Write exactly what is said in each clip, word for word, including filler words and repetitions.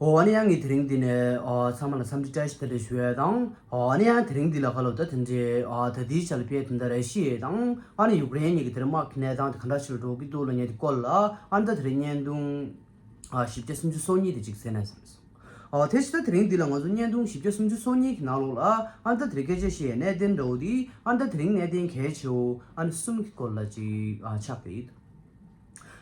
ཨོ་ཨ་ནི་ཡང་ངས་དེ་རིང་འདི་ནས་ཨ་ཚང་མ་ལ་འཚམས་འདྲི་བཀྲ་ཤིས་བདེ་ལེགས་ཞུ་ཡས་དང་། ཨོ་ཨ་ནི་ཡང་དེ་རིང་འདི་ལ་ཁ་ལོ་ད་དེ་འདྲའི་ཨ་ད་ལྟའི་ཆ་ལ་ཕེ་དེ་འདྲ་ར་ཤི་ཡས་དང་ཨ་ནི་ཡུཀ་རེན་གཉིས་ཀྱི་དེ་རིང་དམག་གི་གནས་སྟངས་དེ་ག་འདྲ་ཞིག་ལ་འགྲོ་གི་འདུག་ལབ་མཁན་དེ་སྐོར་ལ་ཨ་ནི་ད་དེ་རིང་བརྙན་ཐུང་ཨ་བཞི་བརྒྱ་སུམ་ཅུ་སོ་གཉིས་དེ་ཅིག་གསན་ན་བསམ་སོང་། ཨོ་དེ་ཕྱི་ད་དེ་རིང་འདི་ལ་ང་ཚོ་བརྙན་ཐུང་བཞི་བརྒྱ་སུམ་ཅུ་སོ་གཉིས་ཀྱི་ནང་ལོགས་ལ་ཨ་ནི་ད་དེ་རིང་སྐད་ཆ་བཤད་ཡས་གནད་དོན་འདྲ་བོ་དེ་ཨ་ནི་ད་དེ་རིང་གནད་དོན་གལ་ཆེ་བོ་ཨ་ནི་གསུམ་གྱི་སྐོར་ལ་ཅིག་ཨ་ཆགས་བསྡད་ཡོད།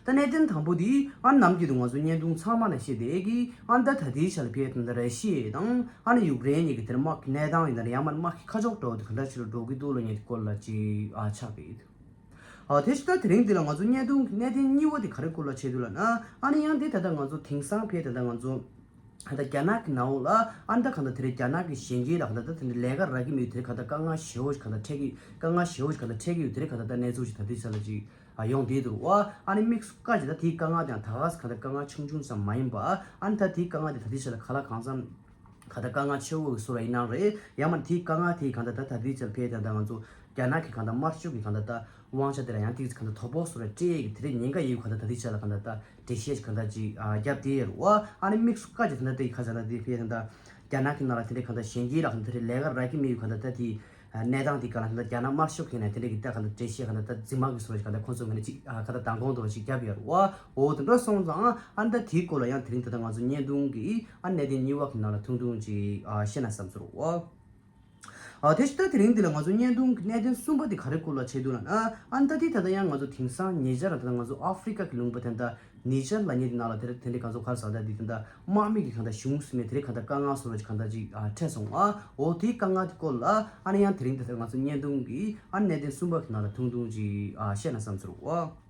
ད་གནད་དོན་དང་པོ་དེ་ཨ་ནམ་རྒྱུན་དུ་ང་ཚོ་བརྙན་ཐུང་ཚང་མ་ནང་བཤད་བསྡད་ཀྱི། ཨ་ནི་ད་ད་ལྟའི་ཆ་ལ་ཕེ་དེ་འདྲ་ར་ཤི་ཡ་དང་ཨ་ནི་ཡུཀ་རེན་གཉིས་ཀྱི་དེར་དམག་གི་གནས་སྟངས་ཡིན་ན་ཡང་མ་དམག་གི་ཁ་ཕྱོགས་འདྲ་བོ་དེ་ག་འདྲ་ཞིག་ལ་འགྲོ་གི་འདུག་ལབ་མཁན་དེ་སྐོར་ལ་ཅིག་ཨ་ཆགས་བསྡད་ཡོད། ཨ་དེ་ཕྱི་ད་དེ་རིང་འདི་ལ་ང་ཚོ་བརྙན་ཐུང་གི་གནད་དོན་གཉིས་པ་དེ་ག་རེ་སྐོར་ལ་བྱེད་འདུག་ལབ་ན། ཨ་ནི་ཡང་དེ་ད་ལྟ་ང་ཚོ་དེང་སང་ཕེ་ད་ལྟ་ང་ཚོ་ད་ལྟ་རྒྱ་ནག་གི་ནང་ལོགས་ལ་ཨ་ནི་ད་གང་ལྟར་དེ་རིང་རྒྱ་ནག་གི་གཞོན་སྐྱེས་ལ་གང་ལྟར་ད་དེ་འདྲ་ལས་ཀ་རག་གི་མེད། དེ་རིང་གང་ལྟར་དཀའ་ངལ་ཞེ་པོ་ཞིག་གང་ལྟར་འཕྲད་ཀྱི། དཀའ་ངལ་ཞེ་པོ་ཞིག་གང་ལྟར་འཕྲད་ཀྱི་ཡོད། དེ་རིང་གང་ལྟར་ད་གནས་ཚུལ་ཞིག་ད་ལྟའི་ཆ་ལ་ཅིག་ཨ་ཡོང་བསྡད་འདུག་བ། ཨ་ནི་དམིགས་སུ་བཀར་ཅིག་ད་དེའི་དཀའ་ངལ་དེ་ཡང་ད་ག་སེ་གང་ལྟར་དཀའ་ངལ་ཆུང་ཆུང་ཙམ་མ་ཡིན་པ། ཨ་ནི་ད་དེའི་དཀའ་ངལ་དེ་ད་ལྟའི་ཆ་ལ་ག་ལ་གང་འཚམ་གང་ལྟར་དཀའ་ངལ་ཆེ་བོ་གི་བཟོ་འདྲ་ཡིན་ནའང་རེད། ཡང་མ་དེའི་དཀའ་ངལ་དེ་གང་ལྟར་ད་ད་ལྟའི་ཆ་ལ་ཕེ་ད་ལྟ་ང་ཚོ་རྒྱ་ནག་གི་གང་ལྟར་དམར་ཤོག་གི་གང་ལྟར་ད་དབང་ཆ་དེ་ལ་ཡང་ཏིག་ཙམ་གང་ལྟར་དོ་ཕོག་བཟོ་འདྲ་སྤྲད་ཀྱི། དེ་རིང་ཉེན་ཁ་ཡོད་གང་ལྟར་ད་ལྟའི་ཆ་ལ་གང་ལྟར་ད་འགྲེལ་བཤད་གང་ལྟར་ཅིག་ཨ་རྒྱབ་བསྡད་ཡོད་རེད་བ། ཨ་ནི་དམིགས་སུ་བཀར་ཅིག་ད་ལྟ་དེ་ག་ཟེར་ན་དེ་ཕེ་ད་ལྟ་རྒྱ་ནག་གི་ནང་ལ་དེ་འདྲའི་གང་ལྟར་གཞོན་སྐྱེས་ལ་གང་ལྟར་དེ་ལས་ཀ་རག་གི་མེད་ཡོད་གང་ལྟར་ད་དེ་གནས་སྟངས་དེ་གང་ལ་གང་ལྟར་རྒྱ་ནག་དམར་ཤོག་གི་ནས་དེ་འདྲའི་གི་ད་གང་ལྟར་འགྲེལ་བཤད་གང་ལྟར་ད་འཛིན་མ་གི་བཟོ་འདྲ་ཅིག་གང་ལྟར་ཁོང་ཚོ་ངོས་ནས་ཅིག་ཨ་གང་ལྟར་མདང་དགོང་དུ་བ་ཅིག་བརྒྱབ་ཡོད་རེད་བ། འོ་དེ་འདྲ་སོང་ཙང་ཨ་ནི་ད་དེའི་སྐོར་ལ་ཡང་དེ་རིང་ད་ལྟ་ང་ཚོ་བརྙན་ཐུང་གི་ཨ་གནད་དོན་གཉིས་པ་གི་ནང་ལ་ཐུང་ཐུང་ཅིག་ཨ་བཤད་ན་བསམ་ཚུལ་རེད་བ། ཨ་དེ་ཕྱི་ད་དེ་རིང་འདི་ལ་ང་ཚོ་བརྙན་ཐུང་གི་གནད་དོན་གསུམ་པ་དེ་ག་རེ་སྐོར་ལ་བྱེད་འདུག་ལབ་ན། ཨ་ནི་ད་དེ་ད་ལྟ་ཡང་ང་ཚོ་དེང་སང་ཉེ་ཆར་ད་ལྟ་ང་ཚོ་ཨ་ཧྥི་རི་ཀ་གི་ལུང་པ་དེ་འདྲ་ནི་ཇར་ལབ་མཁན་དེ་ནང་ལ་དེ་དེ་འདྲའི་གང་ཚོ་ག་རེ་ཟེར་ད་དེ་དེ་འདྲ་དམག་མི་གི་གང་ལྟར་གཞུང་ཟིན་མེད་དེ་འདྲའི་གང་ལྟར་དཀའ་ངལ་བཟོ་འདྲ་ཅིག་གང་ལྟར་ཅིག་ཨ་འཕྲད་སོང་ཨ། འོ་དེའི་དཀའ་ངལ་དེ་སྐོར་ལ་ཨ་ནི་ཡང་དེ་རིང་ད་ལྟ་ང་ཚོ་བརྙན་ཐུང་གི་ཨ་གནད་དོན་གསུམ་པ་གི་ནང་ལ་ཐུང་ཐུང་ཅིག་ཨ་བཤད་ན་བསམ་ཚུལ་རེད་བ།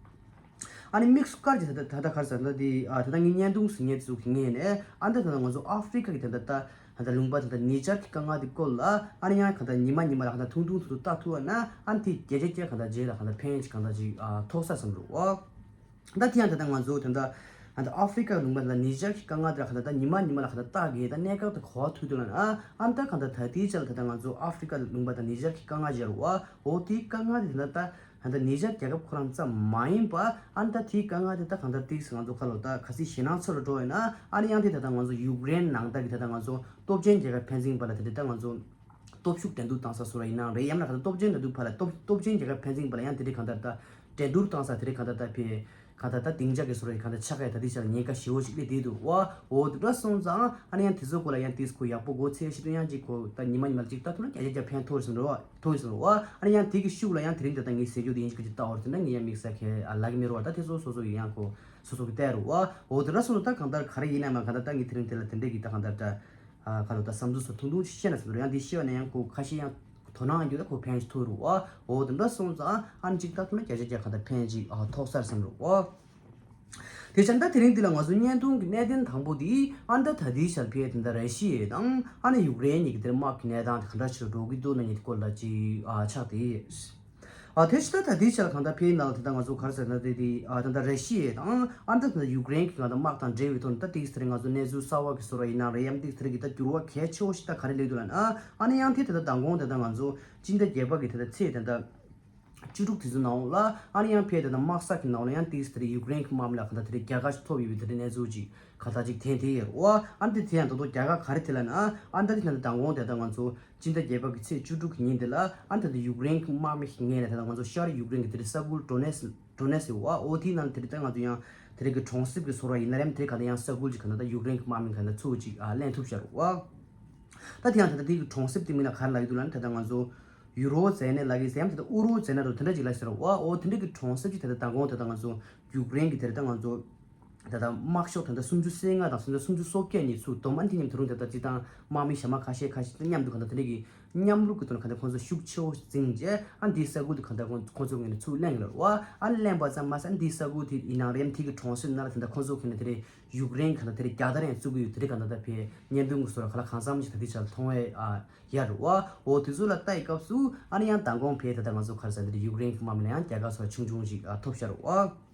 ཨ་ནི་དམིགས་སུ་བཀར་གྱི་ད་ལྟ་ད་ལྟ་ག་རེ་ཟེར་ད་དེ་ཨ་ད་ལྟ་ངའི་བརྙན་ཐུང་ཟིན་མཁན་ཚོ་གི་ངོས་ནས་ཨ་ད་ད་ལྟ་ང་ཚོ་ཨ་ཧྥི་རི་ཀ་གི་ད་ལྟ་ད་ད་ལྟ་ལུང་པ་ད་ལྟ་ནི་ཇར་གྱི་དཀའ་ངལ་དེ་སྐོར་ལ་ཨ་ནི་ཡང་གང་ལྟར་ཉི་མ་ཉི་མ་ལ་གང་ལྟར་ཐུང་ཐུང་ཐུང་ཐུང་ལྟ་ཐུབ་པ་ན་ཨ་ནི་དེ་བརྒྱ་ཆ་བརྒྱ་གང་ལྟར་རྗེས་ལ་གང་ལྟར་ཕན་ཅིག་གང་ལྟར་ཅིག་ཨ་ཐོགས་ས་བསམ་འགྲོ་བ། ད་དེ་ཡང་ད་ལྟ་ང་ཚོ་ད་ལྟ་ད་ལྟ་ཨ་ཧྥི་རི་ཀ་ལུང་པ་ད་ལྟ་ནི་ཇར་གྱི་དཀའ་ངལ་དེ་ལ་གང་ལྟར་ད་ཉི་མ་ཉི་མ་ལ་གང་ལྟར་ལྟ་གི་ད་གནས་སྐབས་དེ་གོ་བ་ཐུག་དུས་ལ་ཨ་ཨ་ད་གང་ལྟར་ད་དེའི་ཆ་ལ་ད་ལྟ་ང་ཚོ་ཨ་ཧྥི་རི་ཀ་ལུང་པ་ད་ནི་ཇར་གྱི་དཀའ་ངལ་ཅིག་ཡོད་རེད་བ། འོ་དེའི་དཀའ་ངལ་དེ་ད་ལྟ་ད་ལྟ་ནི་ཇར་རྒྱལ་ཁབ་ཁོ་རང་ཙམ་མ་ཡིན་པ་ཨ་ནི་ད་དེའི་དཀའ་ངལ་དེ་ད་གང་ལྟར་ཏིག་ཙམ་ང་ཚོ་ཁ་ལོ་ད་གལ་སྲིད་ཞེད་སྣང་ཚོར་ལ་འགྲོ་ཡོད་ན་ཨ་ནི་ཡང་དེ་ད་ལྟ་ང་ཚོ་ཡུཀ་རེན་ནང་ལྟར་གྱི་ད་ལྟ་ང་ཚོ་སྟོབས་ཆེན་རྒྱལ་ཁབ་ཕན་ཚུན་བར་ལ་དེ་འདྲ་ད་ང་ཚོ་སྟོབས་ཤུགས་འགྲན་བསྡུར་བཏང་ས་བཟོ་འདྲ་ཡིན་ནའང་རེད། ཡང་ན་གང་ལྟར་སྟོབས་ཆེན་འགྲན་བསྡུར་བར་ལ་སྟོབས་སྟོབས་ཆེན་རྒྱལ་ཁབ་ཕན་ཚུན་བར་ལ་ཡང་དེ་འདྲའི་གང་ལྟར་ད་འགྲན་བསྡུར་བཏང་ས་དེ་འདྲའི་གང་ལྟར་ད་ཕེ་གང་ལྟར་ད་སྡིངས་ཆ་གི་བཟོ་འདྲ་གང་ལྟར་ཆགས་ཡ་ད་དེ་ཆ་ལ་ཉེན་ཁ་ཞེ་པོ་ཞིག་སླེབས་བསྡད་འདུག་བ། འོ་དེ་འདྲ་སོང་ཙང་ཨ་ནི་ཡང་དེ་ཚོ་སྐོར་ལ་ཡང་ཏིག་ཙམ་ཁོ་ཡག་པོ་སྒོ་ཕྱེ་ཤེས་དུས་ཡང་ཅིག་ཁོ་ད་ཉི་མ་ཉི་མ་ལ་ཅིག་ལྟ་ཐུབ་ན་བརྒྱ་ཆ་བརྒྱ་ཕན་ཐོགས་ཟིན་འགྲོ་བ། ཐོག་ཡིན་ཟེར་བ། ཨ་ནི་ཡང་དེ་གི་ཤུགས་ལ་ཡང་དེ་རིང་ད་ལྟ་ངས་ཟེར་རྒྱུ་དེ་ཡིན་གཅིག་གི་ལྟ་བར་དེ་འདྲ་ངས་ཡང་དམིགས་བསལ་གྱི་ཨ་ལབ་ཀྱི་མེད་རེད་བ། ད་དེ་ཚོ་སོ་སོ་ཡིན་ཡང་ཁོ་སོ་སོ་གི་བལྟས་རེད་བ། འོ་དེ་འདྲ་སོང་ཙང་ད་གང་ལྟར་ག་རེ་ཡིན་ན་མ་གང་ལྟར་ད་ངས་དེ་རིང་དེ་ལ་དེ་འདྲ་གི་ད་གང་ལྟར་ད་ཨ་ག་ལོ་ད་བསམ་ཚུལ་སོགས་ཐུང་ཐུང་ཅིག་བཤད་ན་ཟེར་རེད། ཡང་དེ་བཤད་པ་ན་ཡང་ཁོ་ཁ་ཤས་ཡང་དོ་སྣང་རྒྱུ་ད་ཁོ་ཕན་ཞིག་ཐོགས་རེད་བ། འོ་དེ་འདྲ་སོང་ཙང་ཨ་ནི་གཅིག་ལྟ་ཐུབ་ན་བརྒྱ་ཆ་བརྒྱ་གང་ལྟར་ཕན་ཞིག་ཨ་ཐོགས་ས་རེད་བསམ་རེད་བ། དེ་བྱས་ད་དེ་རིང་འདི་ལ་ང་ཚོ་བརྙན་ཐུང་གི་གནད་དོན་དང་པོ་འདི་ཨ་ནི་ད་ད་ལྟའི་ཆར་ཕེ་དེ་འདྲ་ར་ཤི་ཡ་དང་ཨ་ནི་ཡུཀ་རེན་གཉིས་ཀྱི་དེར་དམག་གི་གནས་སྟངས་དེ་ག་འདྲ་ཞིག་འགྲོ་གི་འདུག་ན་ཉིད་སྐོར་ལ་ཅིག་ཨ་ཆགས་ཏེ། ཨ་དེ་ཕྱི་ད་ད་ལྟའི་ཆར་གང་ལྟར་ཕེའི་ནང་ལ་དེ་ད་ང་ཚོ་ག་རེ་ཟེར་ན་དེ་དེ་ཨ་ད་ད་ར་ཤི་ཡ་དང་ཨ་ནི་ད་ད་ཡུཀ་རེན་གྱི་གང་ལྟར་དམག་དང་འབྲེལ་བའི་ཐོག་ནས་ད་ཏིག་ཙམ་དེ་རིང་ང་ཚོ་གནས་ཚུལ་གསར་བ་གི་བཟོ་འདྲ་ཡིན་ན་རེད། ཡང་ཏིག་ཙམ་དེ་རིང་གི་ད་འགྱུར་བ་གལ་ཆེ་བོ་ཞིག་ད་ག་རེ་སླེབས་འདུག་ལབ་ན་ཨ་ནི་ཡང་དེ་ད་ད་མདང་དགོང་དེ་ད་ང་ཚོ་སྤྱི་ཟླ་བརྒྱད་པ་གི་དེ་ད་ཚེས་དེ་ད། བཅུ་དྲུག་དེ་ཚོའི་ནང་ལ་ཨ་ནི་ཡང་ཕེ་དེ་ད་དམག་ས་གི་ནང་ལ་ཡང་ཏིག་ཙམ་དེ་རིང་ཡུཀ་རེན་གྱི་དམག་མི་ལ་གང་ལྟར་དེ་རིང་རྒྱལ་ཁ་ཞིག་ཐོབ་ཡོད་པའི་དེ་རིང་གནས་ཚུལ་ཅིག་གང་ལྟར་ཅིག་ཐོན་བསྡད་ཡོད་རེད་བ། ཨ་ནི་དེ་དེ་ཡང་ད་དུང་རྒྱལ་ཁ་ག་རེ་ཐོབ་ལབ་ན་ཨ་ནི་ད་དེ་ད་ད་མདང་དགོང་དེ་ད་ང་ཚོ་སྤྱི་ཟླ་བརྒྱད་པ་གི་ཚེས་བཅུ་དྲུག་གི་ཉིན་དེ་ལ་ཨ་ནི་ད་དེ་ཡུཀ་རེན་གྱི་དམག་མི་ཞིག་ངོས་ནས་ད་ད་ང་ཚོ་ཤར་ཡུཀ་རེན་གྱི་དེ་རིང་ས་ཁུལ་ཌོ་ནེ་སི་ཌོ་ནེ་སི་ཡོད་བ། འོ་དེའི་ནང་དེ་རིང་ད་ང་ཚོ་ཡང་དེ་རིང་གི་གྲོང་གསེབ་ཀྱི་བཟོ་འདྲ་ཡིན་ན་རེད། དེ་རིང་གང་ལྟར་ཡང་ས་ཁུལ་ཅིག་གང་ལྟར་ད་ཡུཀ་རེན་གྱི་དམག་མི་གང་ལྟར་ཚུར་ཅིག་ཨ་ལེན་ཐུབ་ཤག་རེད་བ། ད་དེ་ཡང་ད་ལྟ་དེ་གི་གྲོང་གསེབ་དེ་མིང་ལ་ག་རེ་ལབ་ཀྱི་འདུག་ལབ་ན་ད་ལྟ་ང་ཚོ་ཡུ་རོ་ཛེ་ནེ་ལབ་ཀྱི་ཟེར་ཡང་ད་ལྟ་ཨུ་རོ་ཛེ་ནེ་རུ་དེ་འདྲ་ཅིག་ལབ་ཟེར་བ། འོ་དེ་འདྲ་གི་གྲོང་གསེབ་ཅིག་ད་ལྟ་མདང་དགོང་ད་ལྟ་ང་ཚོ་ཡུཀ་རེན་གྱི་དེ་རེད་ད་ང་ཚོ་ད་ལྟ་དམག་ཤོག་ད་ལྟ་སུམ་ཅུ་སོ་ལྔ་དང་སུམ་ཅུ་སོ་བརྒྱད་གཉིས་ཚུར་བསྡོམས། ཨ་ནི་དེ་མཉམ་དུ་རུང་ད་ལྟ་སྤྱི་བཏང་དམག་མི་ཞྭ་དམར་ཁ་ཤས་ཁ་ཤས་དང་མཉམ་དུ་གང་ལྟར་དེ་འདྲ་གི་མཉམ་རུབ་ཀྱི་ཐོག་ནས་གང་ལྟར་ཁོང་ཚོ་ཤུགས་ཆེ་བོ་འཛིན་བྱས་ཨ་ནི་དེའི་ས་ཁུལ་དུ་གང་ལྟར་ཁོང་ཁོང་ཚོ་ངོས་ནས་ཚུར་ལེན་གྱི་ལབ་རེད་བ། ཨ་ནི་ལེན་པ་ཙམ་མ་ཟད་ཨ་ནི་དེའི་ས་ཁུལ་དེ་ཡིན་ནའང་རེད། ཨ་ནི་དེ་གི་གྲོང་གསེབ་ནང་ལ་ད་ལྟ་ཁོང་ཚོ་གི་ནས་དེ་རེད། ཡུཀ་རེན་གང་ལྟར་དེ་རེད་རྒྱལ་དར་ཡང་བཙུགས་ཀྱི་ཡོད། དེ་རེད་གང་ལྟར་ཕེ་བརྙན་ཐུང་གི་བཟོ་འདྲ་གང་ལ་གང་འཚམ་ཞིག་ད་ལྟའི་ཆར་མཐོང་བའི་ཨ་ཡ་རེད་བ། འོ་དེ་ཚོ་ལ་ལྟ་ཡི་སྐབས་སུ་ཨ་ནི་ཡང་མདང་དགོང་ཕེ་ད་ལྟ་ང་ཚོ་ག་རེ་ཟེར་འདི་རེད་ཡུཀ་རེན་གྱི་དམག་མི་ལ་ཡང་རྒྱལ་ཁ་སོགས་ཆུང་ཆུང་ཞིག་ཨ་ཐོབ་ཤག་རེད་བ།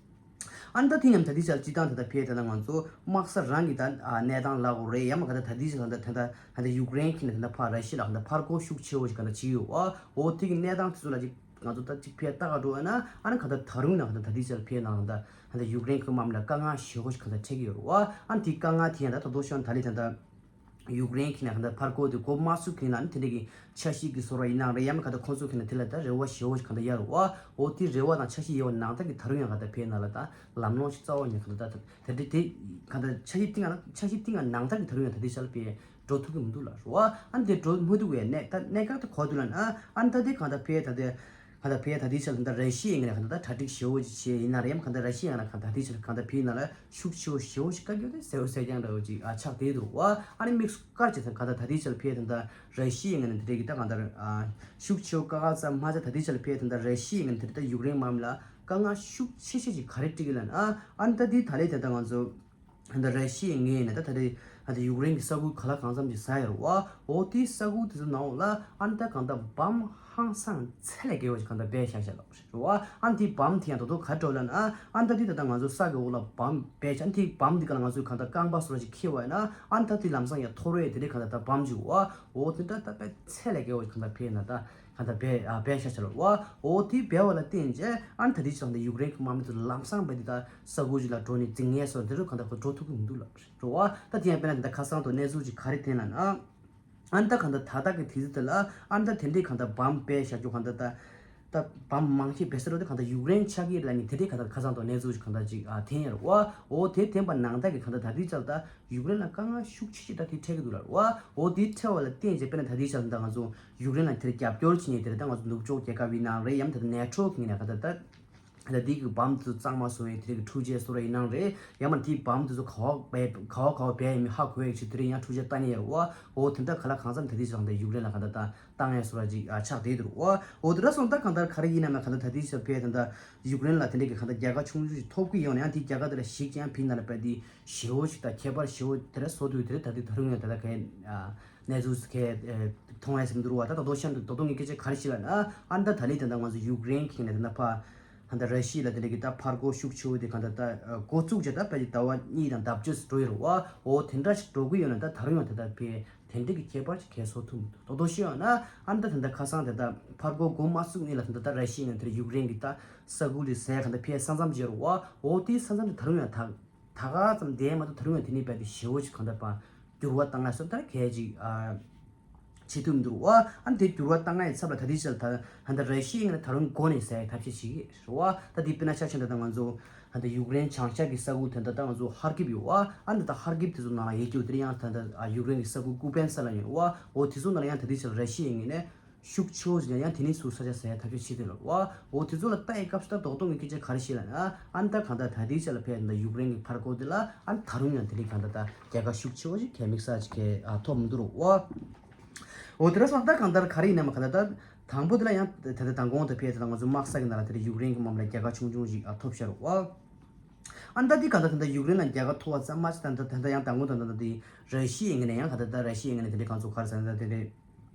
ཨ་ནི་ད་དེ་མཉམ་ད་ལྟའི་ཆར་སྤྱི་བཏང་ད་ལྟ་ཕེ་ད་ལྟ་ང་ཚོ་དམག་ས་རང་གི་ད་ཨ་གནས་སྟངས་ལབ་དགོས་རེད། ཡང་མ་ག་ད་ད་ལྟའི་ཆར་ད་ལྟ་ད་ལྟ་ད་ལྟ་ཡུཀ་རེན་གྱི་ནས་ད་ལྟ་ཕར་ར་ཤི་ཡ་ལ་ད་ལྟ་ཕར་རྒོལ་ཤུགས་ཆེ་བོ་ཞིག་ག་ད་བྱེད་ཡོད་བ། འོ་དེ་གི་གནས་སྟངས་དེ་ཚོ་ལ་ཅིག་ང་ཚོ་ད་གཅིག་ཕེ་ལྟ་ག་འགྲོ་བ་ན་ཨ་ནི་གང་ལྟར་ད་རུང་ན་གང་ལྟར་ད་ལྟའི་ཆར་ཕེ་ནང་ད་ད་ལྟ་ཡུཀ་རེན་གྱི་དམག་མི་ལ་དཀའ་ངལ་ཞེ་པོ་ཞིག་གང་ལྟར་འཕྲད་ཀྱི་ཡོད་རེད་བ། ཨ་ནི་དེའི་དཀའ་ངལ་དེ་ཡང་ད་ད་དོ་ཤོར་ད་ལྟའི་ད་ད་ཡུཀ་རེན་གྱི་ནང་གང་ལྟར་ཕར་རྒོལ་དེ་འགོ་མ་ཚུགས་གྱི་ནང་ནི་དེ་འདྲ་གི་འཆར་གཞི་གི་བཟོ་འདྲ་ཡིན་ནའང་རེད། ཡང་མིན་གང་ལྟར་ཁོང་ཚོ་གི་ནང་དེ་ལ་ད་རེ་བ་ཞེ་པོ་ཞིག་གང་ལྟར་ཡོད་རེད་བ། འོ་དེ་རེ་བ་དང་འཆར་གཞི་ཡོད་པ་ནང་ལྟར་གྱི་ད་རུང་ཡང་གང་ལྟར་ཕེ་ནང་ལ་ད་ལམ་ལྷོང་ཞིག་རྩ་བ་ཉིད་གང་ལྟར་ད་དེ་འདྲ་དེ་གང་ལྟར་འཆར་གཞི་བཏིང་ང་འཆར་གཞི་བཏིང་ང་ནང་ལྟར་གྱི་ད་རུང་ཡང་ད་ལྟའི་ཆར་ཕེ་འགྲོ་ཐུབ་ཀྱི་མི་འདུག་ལ་རེད་བ། ཨ་ནི་དེ་འགྲོ་མི་ཐུབ་པའི་གནས་ད་གནས་སྐབས་དེ་གོ་དུས་ལ་ནི་ཨ་ཨ་ནི་ད་དེ་གང་ལྟར་ཕེ་ད་དེ་གང་ལྟར་ཕེ་ད་ལྟའི་ཆར་ད་ར་ཤི་ཡའི་ངོས་ནས་གང་ལྟར་ད་གྲ་སྒྲིག་ཞེ་པོ་ཅིག་བྱས་ཡིན་ན་རེད། ཡང་གང་ལྟར་ར་ཤི་ཡའི་ངོས་ནས་གང་ལྟར་ད་ལྟའི་ཆར་གང་ལྟར་ཕེ་ཡིན་ན་ལ་ཤུགས་ཆེ་བོ་ཞེ་པོ་ཞིག་བཀག་རྒྱུ་དེ་གསལ་པོ་གསལ་རྐྱང་འདྲ་བོ་ཅིག་ཨ་ཆགས་བསྡད་འདུག་བ། ཨ་ནི་དམིགས་སུ་བཀར་བྱས་ཙང་གང་ལྟར་ད་ལྟའི་ཆར་ཕེ་ད་ལྟ་ར་ཤི་ཡའི་ངོས་ནས་དེ་འདྲའི་གི་ད་གང་ལྟར་ཨ་ཤུགས་ཆེ་བོ་བཀག་ག་ཙམ་མ་ཟད་ད་ལྟའི་ཆར་ཕེ་ད་ལྟ་ར་ཤི་ཡའི་ངོས་ནས་དེ་འདྲ་ད་ཡུཀ་རེན་དམག་མི་ལ་དཀའ་ངལ་ཤུགས་ཆེ་ཤོས་ཅིག་ག་རེ་འཕྲད་ཀྱི་ལབ་ན་ཨ་ཨ་ནི་ད་དེ་ད་ལྟའི་ད་ལྟ་ང་ཚོ་ད་ལྟ་ར་ཤི་ཡའི་ངོས་ནས་ད་ད་ལྟའི་ད་ལྟ་ཡུཀ་རེན་གྱི་ས་ཁུལ་གང་ལ་གང་འཚམ་ཅིག་ཟ་ཡོད་རེད་བ། འོ་དེའི་ས་ཁུལ་དེ་ཚོ་ནང་ལ་ཨ་ནི་ད་གང་ལྟར་བམ་ཧང་སང་ཚད་ལས་བརྒལ་བ་ཅིག་གང་ལྟར་སྦས་བཞག་བཞག་ལབ་རེད་བ། ཨ་ནི་དེའི་བམ་དེ་ཡང་ད་དུང་ག་འདྲ་ལབ་ན་ཨ་ནི་ད་དེ་ད་ལྟ་ང་ཚོ་ས་གི་འོག་ལ་བམ་སྦས་བཞག་ཨ་ནི་དེའི་བམ་དེ་ག་ལ་ང་ཚོས་གང་ལྟར་རྐང་པ་སོ་སོ་ཅིག་འཁྱེར་བ་ཡིན་ན་ཨ་ནི་ད་དེ་ལམ་སང་ཡང་འཐོར་བས་དེ་འདྲའི་གང་ལྟར་ད་བམ་ཅིག་བ། འོ་དེ་འདྲ་ད་དཔེ་ཚད་ལས་བརྒལ་བ་ཅིག་གང་ལྟར་སྦས་ན་ད་གང་ལྟར་སྦས་ཨ་སྦས་བཞག་བཞག་ལབ་བ། འོ་དེ་སྦས་པ་ལ་བརྟེན་བྱས་ཨ་ནི་ད་དེ་ཅིག་ད་ཡུཀ་རེན་གྱི་དམག་མི་ཚོ་ལམ་སང་སྦས་དེ་ད་ས་ཁུལ་ཅིག་ལ་འགྲོ་ནས་འཛིང་ངེས་སོགས་དེ་ཚོ་གང་ལྟར་ཁོ་འགྲོ་ཐུབ་ཀྱི་མི་འདུག་ལབ་རེད་བ། ད་དེ་ཡང་དཔེར་ན་དེ་འདྲ་ཁ་སང་དུ་གནས་ཚུལ་ཅིག་ག་རེ་བསྟན་ལབ་ན། ཨ་ནི་ད་གང་ལྟར་ད་ལྟ་གི་དུས་ཚོད་དེ་ལ་ཨ་ནི་ད་དེ་འདྲའི་གང་ལྟར་བམ་སྦས་བཞག་རྒྱུ་གང་ལྟར་ད་ད་བམ་མང་ཆེ་སྦས་ས་རོ་དེ་གང་ལྟར་ཡུཀ་རེན་ཆགས་ཀྱི་རེད་ལབ་ནི་དེ་འདྲའི་གང་ལྟར་ཁ་སང་དུ་གནས་ཚུལ་ཞིག་གང་ལྟར་ཅིག་ཨ་འཐེན་ཡོད་རེད་བ། འོ་དེ་འཐེན་པ་ནང་ལྟར་གྱི་གང་ལྟར་ད་ལྟའི་ཆར་ད་ཡུཀ་རེན་ལ་དཀའ་ངལ་ཤུགས་ཆེ་ཆེ་ད་དེ་འཕྲད་ཀྱི་འདུག་ལབ་རེད་བ། འོ་དེ་འཕྲད་པ་ལ་བརྟེན་བྱས་དཔེར་ན་ད་ལྟའི་ཆར་ད་ང་ཚོ་ཡུཀ་རེན་ལ་དེར་རྒྱབ་སྐྱོར་བྱེད་མཁན་དེ་རེད། ད་ང་ཚོ་ནུབ་ཕྱོགས་རྒྱལ་ཁབ་ཡིན་ནའང་རེད། ཡང་ད་ནེ་ཊོ་གི་ངོས་ནས་གང་ལྟར་ད། ད་དེ་གི་བམ་དེ་ཚོ་གཙང་མ་བཟོ་ཡས་དེ་རིགས་ཀྱི་འཕྲུལ་ཆས་བཟོ་ར་ཡིན་ནའང་རེད། ཡང་མ་དེའི་བམ་དེ་ཚོ་ག་བ་སྦས་ག་བ་ག་བ་སྦས་ཡིན་མིན་ཧ་གོ་ཡས་ཅིག་དེ་རིགས་ཡང་འཕྲུལ་ཆས་བཏང་ཡས་རེད་བ། འོ་དེ་འདྲ་ག་ལ་གང་འཚམ་ད་དེ་ཚོ་གང་ལྟར་ཡུཀ་རེན་ལ་གང་ལྟར་ད་བཏང་ཡས་བཟོ་ར་ཅིག་ཨ་ཆགས་བསྡད་འདུག་བ། འོ་དེ་འདྲ་སོང་ད་གང་ལྟར་ག་རེ་ཡིན་ན་མ་གང་ལྟར་ད་དེ་ཚོ་ཕེ་ད་ལྟ་ཡུཀ་རེན་ལ་དེ་འདྲ་གི་གང་ལྟར་རྒྱལ་ཁ་ཆུང་ཆུང་ཞིག་ཐོབ་ཀྱི་ཡོད་ན་ཡང་དེའི་རྒྱལ་ཁ་དེ་ལ་གཞིགས་ཀྱང་ཕིན་ན་ལ་བས་དེ་ཞེ་བོ་ཞིག་དང་ཁྱད་པར་ཞེ་བོ་དེ་འདྲ་བཟོ་དུས་དེ་འདྲ་ད་དེ་ད་རུང་ཡང་ད་ལྟ་གའི་གནས་ཚུལ་གའི་མཐོང་ཡས་སེམས་འདུག་བ། ད་ད་དོ་ཤན་དུ་ད་དོ་ངའི་སྐད་ཆ་ག་རེ་ཞིག་ལབ་ན་ཨ་ནི་ད་ད་ལི་ད་ད་ང་ཚོ་ཡུཀ་རེན་གྱི་ནས་ད་ད་ཕ་ད་ད་ར་ཤི་ཡ་ལ་དེ་འདྲ་གི་ད་ཕར་རྒོལ་ཤུགས་ཆེ་བོ་དེ་གང་ད་ད་འགོ་བཙུགས་བྱས་ད་ཕ་གི་ཟླ་བ་གཉིས་དང་ལྡབ་གཅིག་འགྲོ་ཡི་རེད་བ། འོ་དེ་འདྲ་ཞིག་འགྲོ་གི་ཡོད་ན་ད་ད་རུང་ཡང་ད་ད་ཕའི་དེ་འདྲ་གི་ཁྱད་པར་ཅིག་གས་བཟོ་ཐུབ་མི་འདུག་ད་དོ་ཤི་ཡོད་ན་ཨ་ནི་ད་ད་ད་ཁ་སང་ད་ད་ཕར་རྒོལ་འགོ་མ་བཙུགས་ནས་ལ་ད་ད་ད་ར་ཤི་ཡ་ནས་དེ་འདྲ་ཡུཀ་རེན་གི་ད་ས་ཁུལ་ལ་ཟས་གང་ད་ཕའི་ས་མཚམས་བརྗེ་རེད་བ། འོ་དེའི་ས་མཚམས་དེ་ད་རུང་ཡང་ད། ད་ག་ཙམ་བསྡད་མ་གཏོགས་ད་རུང་ཡང་དེ་ནས་རྦད་དེ་ཞེ་བོ་ཞིག་གང་ལྟར་པ་འགྱུར་བ་བཏང་ཡ་སོགས་ད་གས་ཅིག་ཨ་བྱེད་ཐུབ་མི་འདུག་བ། ཨ་ནི་དེ་འགྱུར་བ་བཏང་ཡ་ཡི་ཚབ་ལ་ད་ལྟའི་ཆར་ད་ཧ་ད་ར་ཤི་ཡ་ཡིན་ན་ད་རུང་འགོ་ནས་ཟ་ཡའི་ཐབས་ཤེས་བྱེད་ཀྱི་རེད་བ། ད་དེ་དཔེར་ན་ཆ་བཞག་ན་ད་ང་ཚོ་ཧ་ད་ཡུཀ་རེན་བྱང་ཤར་གྱི་ས་ཁུལ་དེ་འདྲ་ད་ང་ཚོ་ཧར་ཀིབ་ཡོད་བ། ཨ་ནི་ད་ཧར་ཀིབ་དེ་ཚོ་ནང་ལ་ཡོད་རྒྱུ་དེ་རིང་ཡང་ད་ད་ཡུཀ་རེན་གྱི་ས་ཁུལ་ཀུ་པན་ས་ལ་ཡོད་བ། འོ་དེ་ཚོ་ནང་ལ་ཡང་ད་ལྟའི་ཆར་ར་ཤི་ཡ་ཡིན་ནས། ཤུགས་ཆེ་བོ་ཞིག་ཡང་དེ་ནས་ཚུར་ས་ཆ་ཟ་ཡ་ཐབས་ཤེས་བྱེད་དེ་ལ་བ། འོ་དེ་ཚོ་ལ་ལྟ་ཡི་སྐབས་སུ་ད་རྡོག་རྡོག་ངས་སྐད་ཆ་ག་རེ་བཤད་ལབ་ན་ཨ་ནི་ད་གང་ལྟར་ད་ལྟའི་ཆ་ལ་ཕེབས་ད་ཡུཀ་རེན་གྱི་ཕར་རྒོལ་དེ་ལ་ཨ་ནི་ད་རུང་ཡང་དེ་རིང་གང་ལྟར་ད་རྒྱལ་ཁ་ཤུགས་ཆེ་བོ་ཞིག་གས་དམིགས་བསལ་ཅིག་གས་ཨ་ཐོབ་མི་འདུག་རོགས་བ། འོ་དེ་ར་སོང་ད་གང་ལྟར་ག་རེ་ཡིན་ན་མ་གང་ལྟར་ད་དང་པོ་དེ་ལ་ཡང་ད་ལྟ་མདང་དགོང་དུ་ཕེབས་ད་ང་ཚོ་དམག་ས་གི་ནང་ལ་དེ་རིང་ཡུཀ་རེན་གྱི་དམག་མི་ལ་རྒྱལ་ཁ་ཆུང་ཆུང་ཞིག་ཨ་ཐོབ་ཤར་རོགས་བ། ཨ་ནི་ད་དེ་གང་ལྟར་ད་ལྟ་ཡུཀ་རེན་ལ་རྒྱལ་ཁ་ཐོབ་པ་ཙམ་མ་ཟད་ད་ལྟ་ད་ལྟ་ཡང་མདང་དགོང་ད་ལྟ་ད་དེ་ར་ཤི་ཡའི་ངོས་ནས་ཡང་གང་ལྟར་ད་ར་ཤི་ཡའི་ངོས་ནས་དེ་རིང་གང་ཚོ་ག་རེ་ཟེར་ན་ད་དེ་རིང་།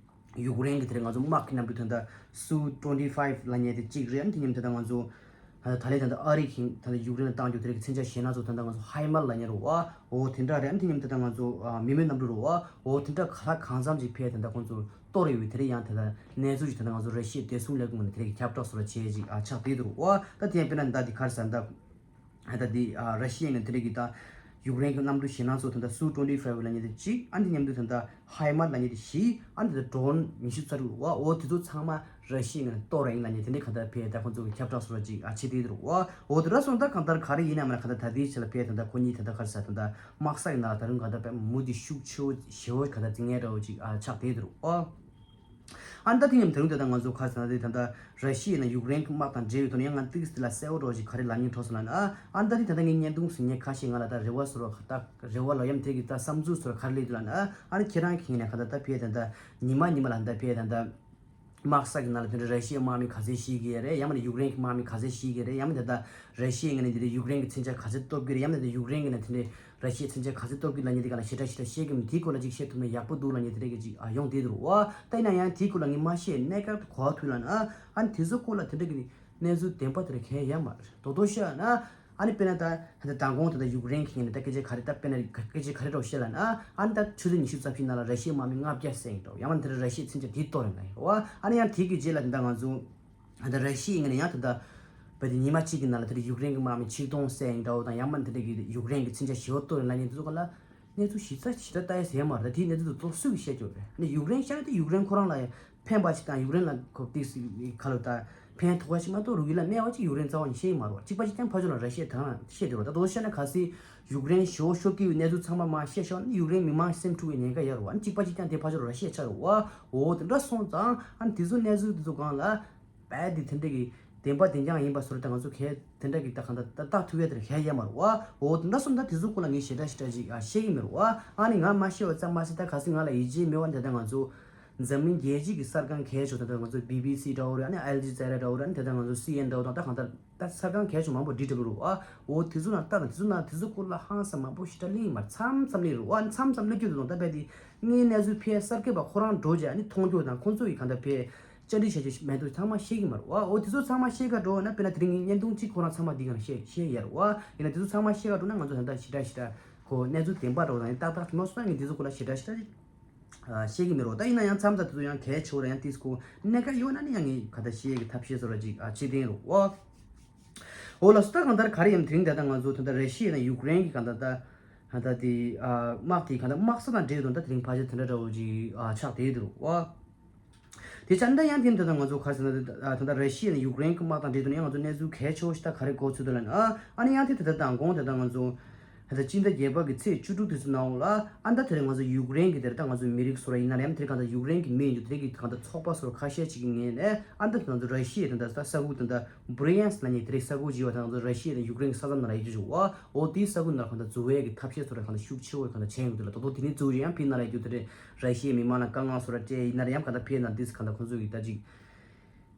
ཡུཀ་རེན་གྱི་དེ་རིང་ང་ཚོ་དམག་གི་གནམ་གྲུ་ད་ལྟ་སུ་ཊུ་ཝེན་ཊི་ཕའིབ་ལབ་མཁན་དེ་གཅིག་རེད། ཨ་ནི་དེ་མཉམ་དུ་ད་ལྟ་ང་ཚོ་ད་ལྟ་ད་ལན་ད་ལྟ་ཨ་རི་གིས་ད་ལྟ་ཡུཀ་རེན་ལ་བཏང་རྒྱུ་དེ་རིང་གི་མཚོན་ཆ་གཞན་སྣ་ཚོགས་ད་ལྟ་ང་ཚོ་ཧའི་མར་ལབ་མཁན་རེད་བ། འོ་དེ་འདྲ་རེད། ཨ་ནི་དེ་མཉམ་དུ་ད་ལྟ་ང་ཚོ་ཨ་མི་མེད་གནམ་གྲུ་རེད་བ། འོ་དེ་འདྲ་ག་ལ་གང་འཚམ་ཅིག་ཕེབས་ད་ལྟ་ཁོང་ཚོ་གཏོར་ཡོད་པའི་དེ་རིང་ཡང་ད་ལྟ་གནས་ཚུལ་ཞིག་ད་ལྟ་ང་ཚོ་ར་ཤི་ཡའི་བདེ་སྲུང་ལས་ཁུངས་ནས་དེ་རིང་གི་ཁྱབ་བསྒྲགས་སོགས་ལ་བྱས་ཅིག་ཨ་ཆགས་བསྡད་འདུག་རེད་བ། ད་དེ་ཡང་དཔེར་ན་ད་འདི་ག་རེ་ཟེར་ན་ད། ད་འདི་ཨ་ར་ཤི་ཡའི་ངོས་དེ་འདྲ་གི་ད་ཡུཀ་རེན་གྱི་གནམ་གྲུ་གཞན་སྣ་ཚོགས་དེ་འདྲ་སུ་ཊུ་ཝེན་ཊི་ཕའིབ་ལབ་མཁན་དེ་གཅིག་ཨ་འདི་མཉམ་དུ་དེ་འདྲ་ཧའི་མར་ལབ་མཁན་དེ་བཞི་ཨ་འདི་ད་ཌོ་རོན་ཉི་ཤུ་རྩ་དྲུག་བ། འོ་དེ་ཚོ་ཚང་མ་ར་ཤི་ཡའི་ངོས་ནས་གཏོར་ར་ཡིན་ལབ་མཁན་དེ་འདྲ་གང་ལྟར་ཕེབས་ད་ཁོང་ཚོ་གི་ཁྱབ་བསྒྲགས་སོགས་ཅིག་ཨ་བྱེད་དེ་འདུག་བ། འོ་དེ་འདྲ་སོང་ད་གང་ལྟར་ག་རེ་ཡིན་ན་མ་ན་གང་ལྟར་ད་ལྟའི་ཆ་ལ་ཕེབས་དེ་འདྲ་ཁོ་གཉིས་དེ་འདྲ་ག་རེ་ཟེར་དེ་འདྲ་དམག་ས་ཡི་ནང་ལ་ད་རུང་གང་ལྟར་དཔེ་མུ་མཐུད་ཤུགས་ཆེ་བོ་ཞེ་བོ་གང་ལྟར་འཛིང་ངེས་འདྲ་བོ་ཅིག་ཨ་ཆགས་བསྡད་འདུག་བ། ཨ་ནི་ད་དེ་མཉམ་དུ་ད་ལྟ་ང་ཚོ་ག་རེ་ཟེར་ན་དེ་ད་ལྟ་ར་ཤི་ཡ་ཡིན་ན་ཡུཀ་རེན་གྱི་དམག་དང་འབྲེལ་བའི་ཐོག་ནས་ཡང་ང་ཏིག་སི་དེ་ལ་གསལ་པོ་འདྲ་བོ་ཞིག་ག་རེ་ལབ་སྙིང་བྲོ་སོང་ལབ་ན། ཨ་ནི་ད་དེ་ད་ལྟ་ངས་བརྙན་ཐུང་ཟིན་མཁན་ཁ་ཤས་ང་ལ་ད་རེ་བ་བཟོ་འདྲ་ད་རེ་བ་ལབ་ཡ་མིན་དེ་གི་ད་བསམ་ཚུལ་བཟོ་འདྲ་ག་རེ་སླེབས་འདུག་ལབ་ན། ཨ་ནི་ཁྱེད་རང་གིས་ངས་གང་ལྟར་ད་ཕེབས་ད་ལྟ་ཉི་མ་ཉི་མ་ལ་ད་ཕེབས་ད་ལྟ་དམག་ས་གི་ནང་ལ་དེ་འདྲ་ར་ཤི་ཡའི་དམག་མི་ག་ཚད་ཤི་གི་རེད། ཡང་མིན་ན་ཡུཀ་རེན་གྱི་དམག་མི་ག་ཚད་ཤི་གི་རེད། ཡང་མིན་ད་ལྟ་ར་ཤི་ཡའི་ངོས་ནས་དེ་འདྲ་ཡུཀ་རེན་གྱི་མཚོན་ཆ་ག་ཚད་གཏོར་གི་རེད། ཡང་མིན་ད་ལྟ་ཡུཀ་རེན་གྱི་ནས་དེ་འདྲ་ར་ཤི་ཡའི་མཚོན་ཆ་ག་ཚད་གཏོར་གི་ལབ་མཁན་དེ་ག་ལ་ཞེ་དྲག་ཞེ་དྲག་ཤེས་ཀྱི་མི་དེའི་སྐོར་ལ་ཅིག་བཤད་ཐུབ་ན་ཡག་པོ་འདུག་ལབ་མཁན་དེ་འདྲ་གི་ཅིག་ཨ་ཡོང་བསྡད་འདུག་རོ། ཨ་ད་ཡིན་ན་ཡང་དེའི་སྐོར་ལ་ངས་མ་བཤད་གནས་སྐབས་དུ་གོ་བ་ཐུག་ལབ་ན། ཨ་ནི་དེ་ཚོ་སྐོར་ལ་དེ་འདྲ་གི་གནས་ཚུལ་བདེན་པ་དེ་འདྲ་གང་ཡང་ཡོད་མ་རེད། རྡོག་རྡོག་བཤད་ན་ཨ་ནི་དཔེར་ན་ད་ད་མདང་དགོང་དེ་ད་ཡུཀ་རེན་གྱི་ངོས་ནས་ད་སྐད་ཆ་ག་རེ་ད་དཔེར་ན་སྐད་ཆ་ག་རེ་འདྲ་བཤད་ལབ་ན། ཨ་ནི་ད་ཆུ་ཚོད་ཉི་ཤུ་རྩ་བཞི་ནང་ལ་ར་ཤི་ཡའི་དམག་མི་ལྔ་བརྒྱ་བསད་ཡིན་འགྲོ། ཡང་མིན་དེ་འདྲ་ར་ཤི་ཡའི་མཚོན་ཆ་དེ་གཏོར་ཡིན་ལབ་ཡིན་རོ། ཨ་ནི་ཡང་དེ་གི་རྗེས་ལ་དེ་ད་ང་ཚོ། ད་ར་ཤི་ཡའི་ངོས་ནས་ཡང་ད་ལྟ་བ་དེ་ཉི་མ་གཅིག་གི་ནང་ལ་དེ་ཡུཀ་རེན་གྱི་དམག་མི་ཆིག་སྟོང་བསད་ཡིན་འདྲ་བོ་དང་། ཡང་མིན་དེ་འདྲ་གི་ཡུཀ་རེན་གྱི་མཚོན་ཆ་ཞེ་པོ་གཏོར་ཡིན་ལབ་མཁན་དེ་ཚོ་ག་ལ་གནས་ཚུལ་ཞིབ་ཕྲ་ལྟ་ཡ་ཟེར་མ་རེད། ད་དེའི་གནས་ཚུལ་དེ་ཚོ་སུས་བཤད་ཀྱི་ཡོད་རེད། ཨ་ནི་ཡུཀ་རེན་བཤད་ན་དེ་ཡུཀ་རེན་ཁོ་རང་ལ་ཕན་པ་ཞིག་དང་ཡུཀ་རེན་ལ་ཁོ་ཏིག་སི་ཁ་ལོ་ད་ཕན་ཐོགས་པ་ཞིག་མ་གཏོགས་རུ་ཡི་ལ་གནས་པ་ཅིག་ཡུཀ་རེན་རྩ་བ་ནས་བཤད་ཀྱི་མ་རེད་བ། གཅིག་པ་གཅིག་རྐྱང་ཕར་ཕྱོགས་ལ་ར་ཤི་ཡ་དང་བཤད་དེ་རེད་བ། ད་དོ་བཤད་ན་གལ་སྲིད་ཡུཀ་རེན་ཞེ་པོ་ཤོར་གྱི་ཡོད་གནས་ཚུལ་ཚང་མ་མར་བཤད་ཤོར་ན་ཡུཀ་རེན་མི་མང་སེམས་འཁྲུག་པའི་ཉེན་ཁ་ཡོད་རེད་བ། ཨ་ནི་གཅིག་པ་གཅིག་རྐྱང་དེ་ཕར་ཕྱོགས་ལ་ར་ཤི་ཡ་ཆགས་རེད་བ། འོ་དེ་འདྲ་སོང་ཙང་ཨ་ནི་དེ་ཚོ་གནས་ཚུལ་དེ་ཚོ་སྒང་ལ་བས་དེ་དེ་འདྲ་གི་བདེན་པ་བདེན་རྐྱང་ཡིན་པ་བཟོ་འདྲ་ད་ང་ཚོ་གས་དེ་འདྲ་གི་ད་གང་ལྟར་ད་བརྟག་ཐུབ་ཡ་དེ་འདྲ་གས་ཡོད་མ་རེད་བ། འོ་དེ་འདྲ་སོང་ཙང་དེ་ཚོ་སྐོར་ལ་ངས་ཞེ་དྲག་ཞེ་དྲག་ཅིག་ཨ་བཤད་ཀྱི་མེད་རེད་བ། ཨ་ནི་ང་མ་བཤད་པ་ཙམ་མ་ཟད་ད་གལ་སྲིད་ང་ལ་ཡིད་ཆེས་མེད་པ་ན་ད་ལྟ་ང་ཚོ་འཛམ་གླིང་རྒྱལ་སྤྱི་གི་གསར་ཁང་གས་ཆོག་ད་ལྟ་ང་ཚོ་བི་བི་སི་འདྲ་བོ་རེད། ཨ་ནི་ཨལ་ཇི་ཛ་ར་འདྲ་བོ་རེད། ཨ་ནི་ད་ལྟ་ང་ཚོ་སི་ཨེན་ཨེན་འདྲ་བོ་དང་ད་གང་ལྟར་ད་གསར་ཁང་གས་ཆོག་མང་པོ་འབྲི་འགྲོ་གི་རེད་བ། འོ་དེ་ཚོ་ནང་ལྟ་དང་དེ་ཚོ་ནང་དེ་ཚོ་སྐོར་ལ་ཧང་སང་མང་པོ་ཞེ་དྲག་གླེང་ཡི་མ་རེད། མཚམས་མཚམས་གླེང་རེད་བ། མཚམས་མཚམས་གླེང་རྒྱུ་དེ་དང་ད་བས་དེ་ངའི་གནས་ཚུལ་ཕལ་གསར་འགོད་པ་ཁོ་རང་འགྲོ་རྗེས་ཨ་ནི་མཐོང་རྒྱུ་དང་ཁོང་ཚོ་ཡི་གང་ལྟར་ཕལ་བཅར་འདྲི་བྱ་རྒྱུ་མེད་འདུག་ཚང་མ་ཤེས་ཀྱི་མ་རེད་བ། འོ་དེ་ཚོ་ཚང་མ་ཤེས་ག་འགྲོ་ན་དཔེར་ན་དེ་རིང་ངས་བརྙན་ཐུང་གཅིག་ཁོ་རང་ཚང་མ་འདི་ག་ནས་ཤེས་ཤེས་ཡ་རེད་བ། ཡིན་ན་དེ་ཚོ་ཚང་མ་ཤེས་ག་འགྲོ་ན་ང་ཚོ་ད་ལྟ་ཞེ་དྲག་ཞེ་དྲག་ཁོ་གནས་ཚུལ་བདེན་པ་འདྲ་བོ་དང་ནི་ཏག་ཏག་མ་སོང་ན་ངས་དེ་ཚོ་སྐོར་ལ་ཞེ་དྲག་ཞེ་དྲག་ཅིག་ཤེས་ཀྱི་མེད་རེད་བ། ད་ཡིན་ན་ཡང་མཚམས་མཚམས་དེ་ཚོ་ཡང་གལ་ཆེ་བོ་ར་ཡང་ཏིས་ཁོ་གནད་འགག་ཡོད་ན་ནི་ཡང་ངས་ག་ད་ཤེས་ཀྱི་ཐབས་ཤེས་བཟོ་ར་ཅིག་བྱེད་བསྡད་རེད་བ། འོ་ལགས་སོ། ད་གང་ལྟར་ག་རེ་ཡིན་དེ་རིང་ད་ལྟ་ང་ཚོ་ད་ལྟ་ར་ཤི་ཡ་ནས་ཡུཀ་རེན་གྱི་གང་ལྟར་ད་ད་ལྟ་དེ་དམག་དེ་གང་ལྟར་དམག་ས་དང་འབྲེལ་ཡོད་དོན་ད་དེ་རིང་ཕལ་ཆེར་དེ་འདྲ་འདྲ་བོ་ཅིག་ཆགས་བསྡད་ཡོད་རེད་བ། དེ་ཆ་འདྲ་ཡང་དེ་ད་ལྟ་ང་ཚོ་ག་རེ་ཟེར་ན་ད་ད་ལྟ་ར་ཤི་ཡ་ནས་ཡུཀ་རེན་གྱི་དམག་དང་འབྲེལ་ཡོད་དོན་ཡང་ང་ཚོ་གནས་ཚུལ་གལ་ཆེ་བོ་ཞིག་ད་ག་རེ་གོ་ཚུལ་འདུག་ལབ་ན་ཨ་ཨ་ནི་ཡང་དེ་ད་ལྟ་མདང་དགོང་དེ་ད་ང་ཚོ་ད་ལྟ་སྤྱི་ཟླ་བརྒྱད་པ་གི་ཚེས་བཅུ་དྲུག་དེ་ཚོ་ནང་ལ་ཨ་ད་དེ་རིང་ང་ཚོ་ཡུཀ་རེན་གྱི་དེར་ད་ང་ཚོ་མི་རིགས་སོ་ར་ཡིན་ན་རེམ་དེར་གང་ལྟར་ཡུཀ་རེན་གྱི་མི་ཡིན་རྒྱུ་དེ་གི་གང་ལྟར་ཚོགས་པ་སོ་ར་ཁ་ཤས་ཅིག་གི་ངོས་ནས་ཨ་ད་ང་ཚོ་ར་ཤི་ཡའི་ད་ལྟ་ས་ས་ཁུལ་ད་ལྟ་བྷ་རི་ཡན་སི་ལབ་མཁན་དེ་རིང་ས་ཁུལ་ཅིག་ཡོད་པ་ད་ང་ཚོ་ར་ཤི་ཡ་དང་ཡུཀ་རེན་གྱི་ས་མཚམས་ནང་ལ་ཡོད་རྒྱུ་ཅིག་བ། འོ་དེའི་ས་ཁུལ་ནང་ལ་གང་ལྟར་འཛུལ་བའི་གི་ཐབས་ཤེས་སོ་ར་གང་ལྟར་ཤུགས་ཆེ་བོ་གང་ལྟར་བྱས་ཡོང་གི་འདུག་ལ། ད་དུང་དེ་ནས་འཛུལ་ཡང་ཕྱིར་ནང་ལ་ཡོད་རྒྱུ་དེ་རེད། ར་ཤི་ཡའི་མི་མང་ལ་དཀའ་ངལ་སོ་ར་སྤྲད་ཡིན་ན་རེམ་གང་ལྟར་ཕྱིར་ནང་དེ་གང་ལྟར་ཁོང་ཚོ་གི་ད་ཅིག་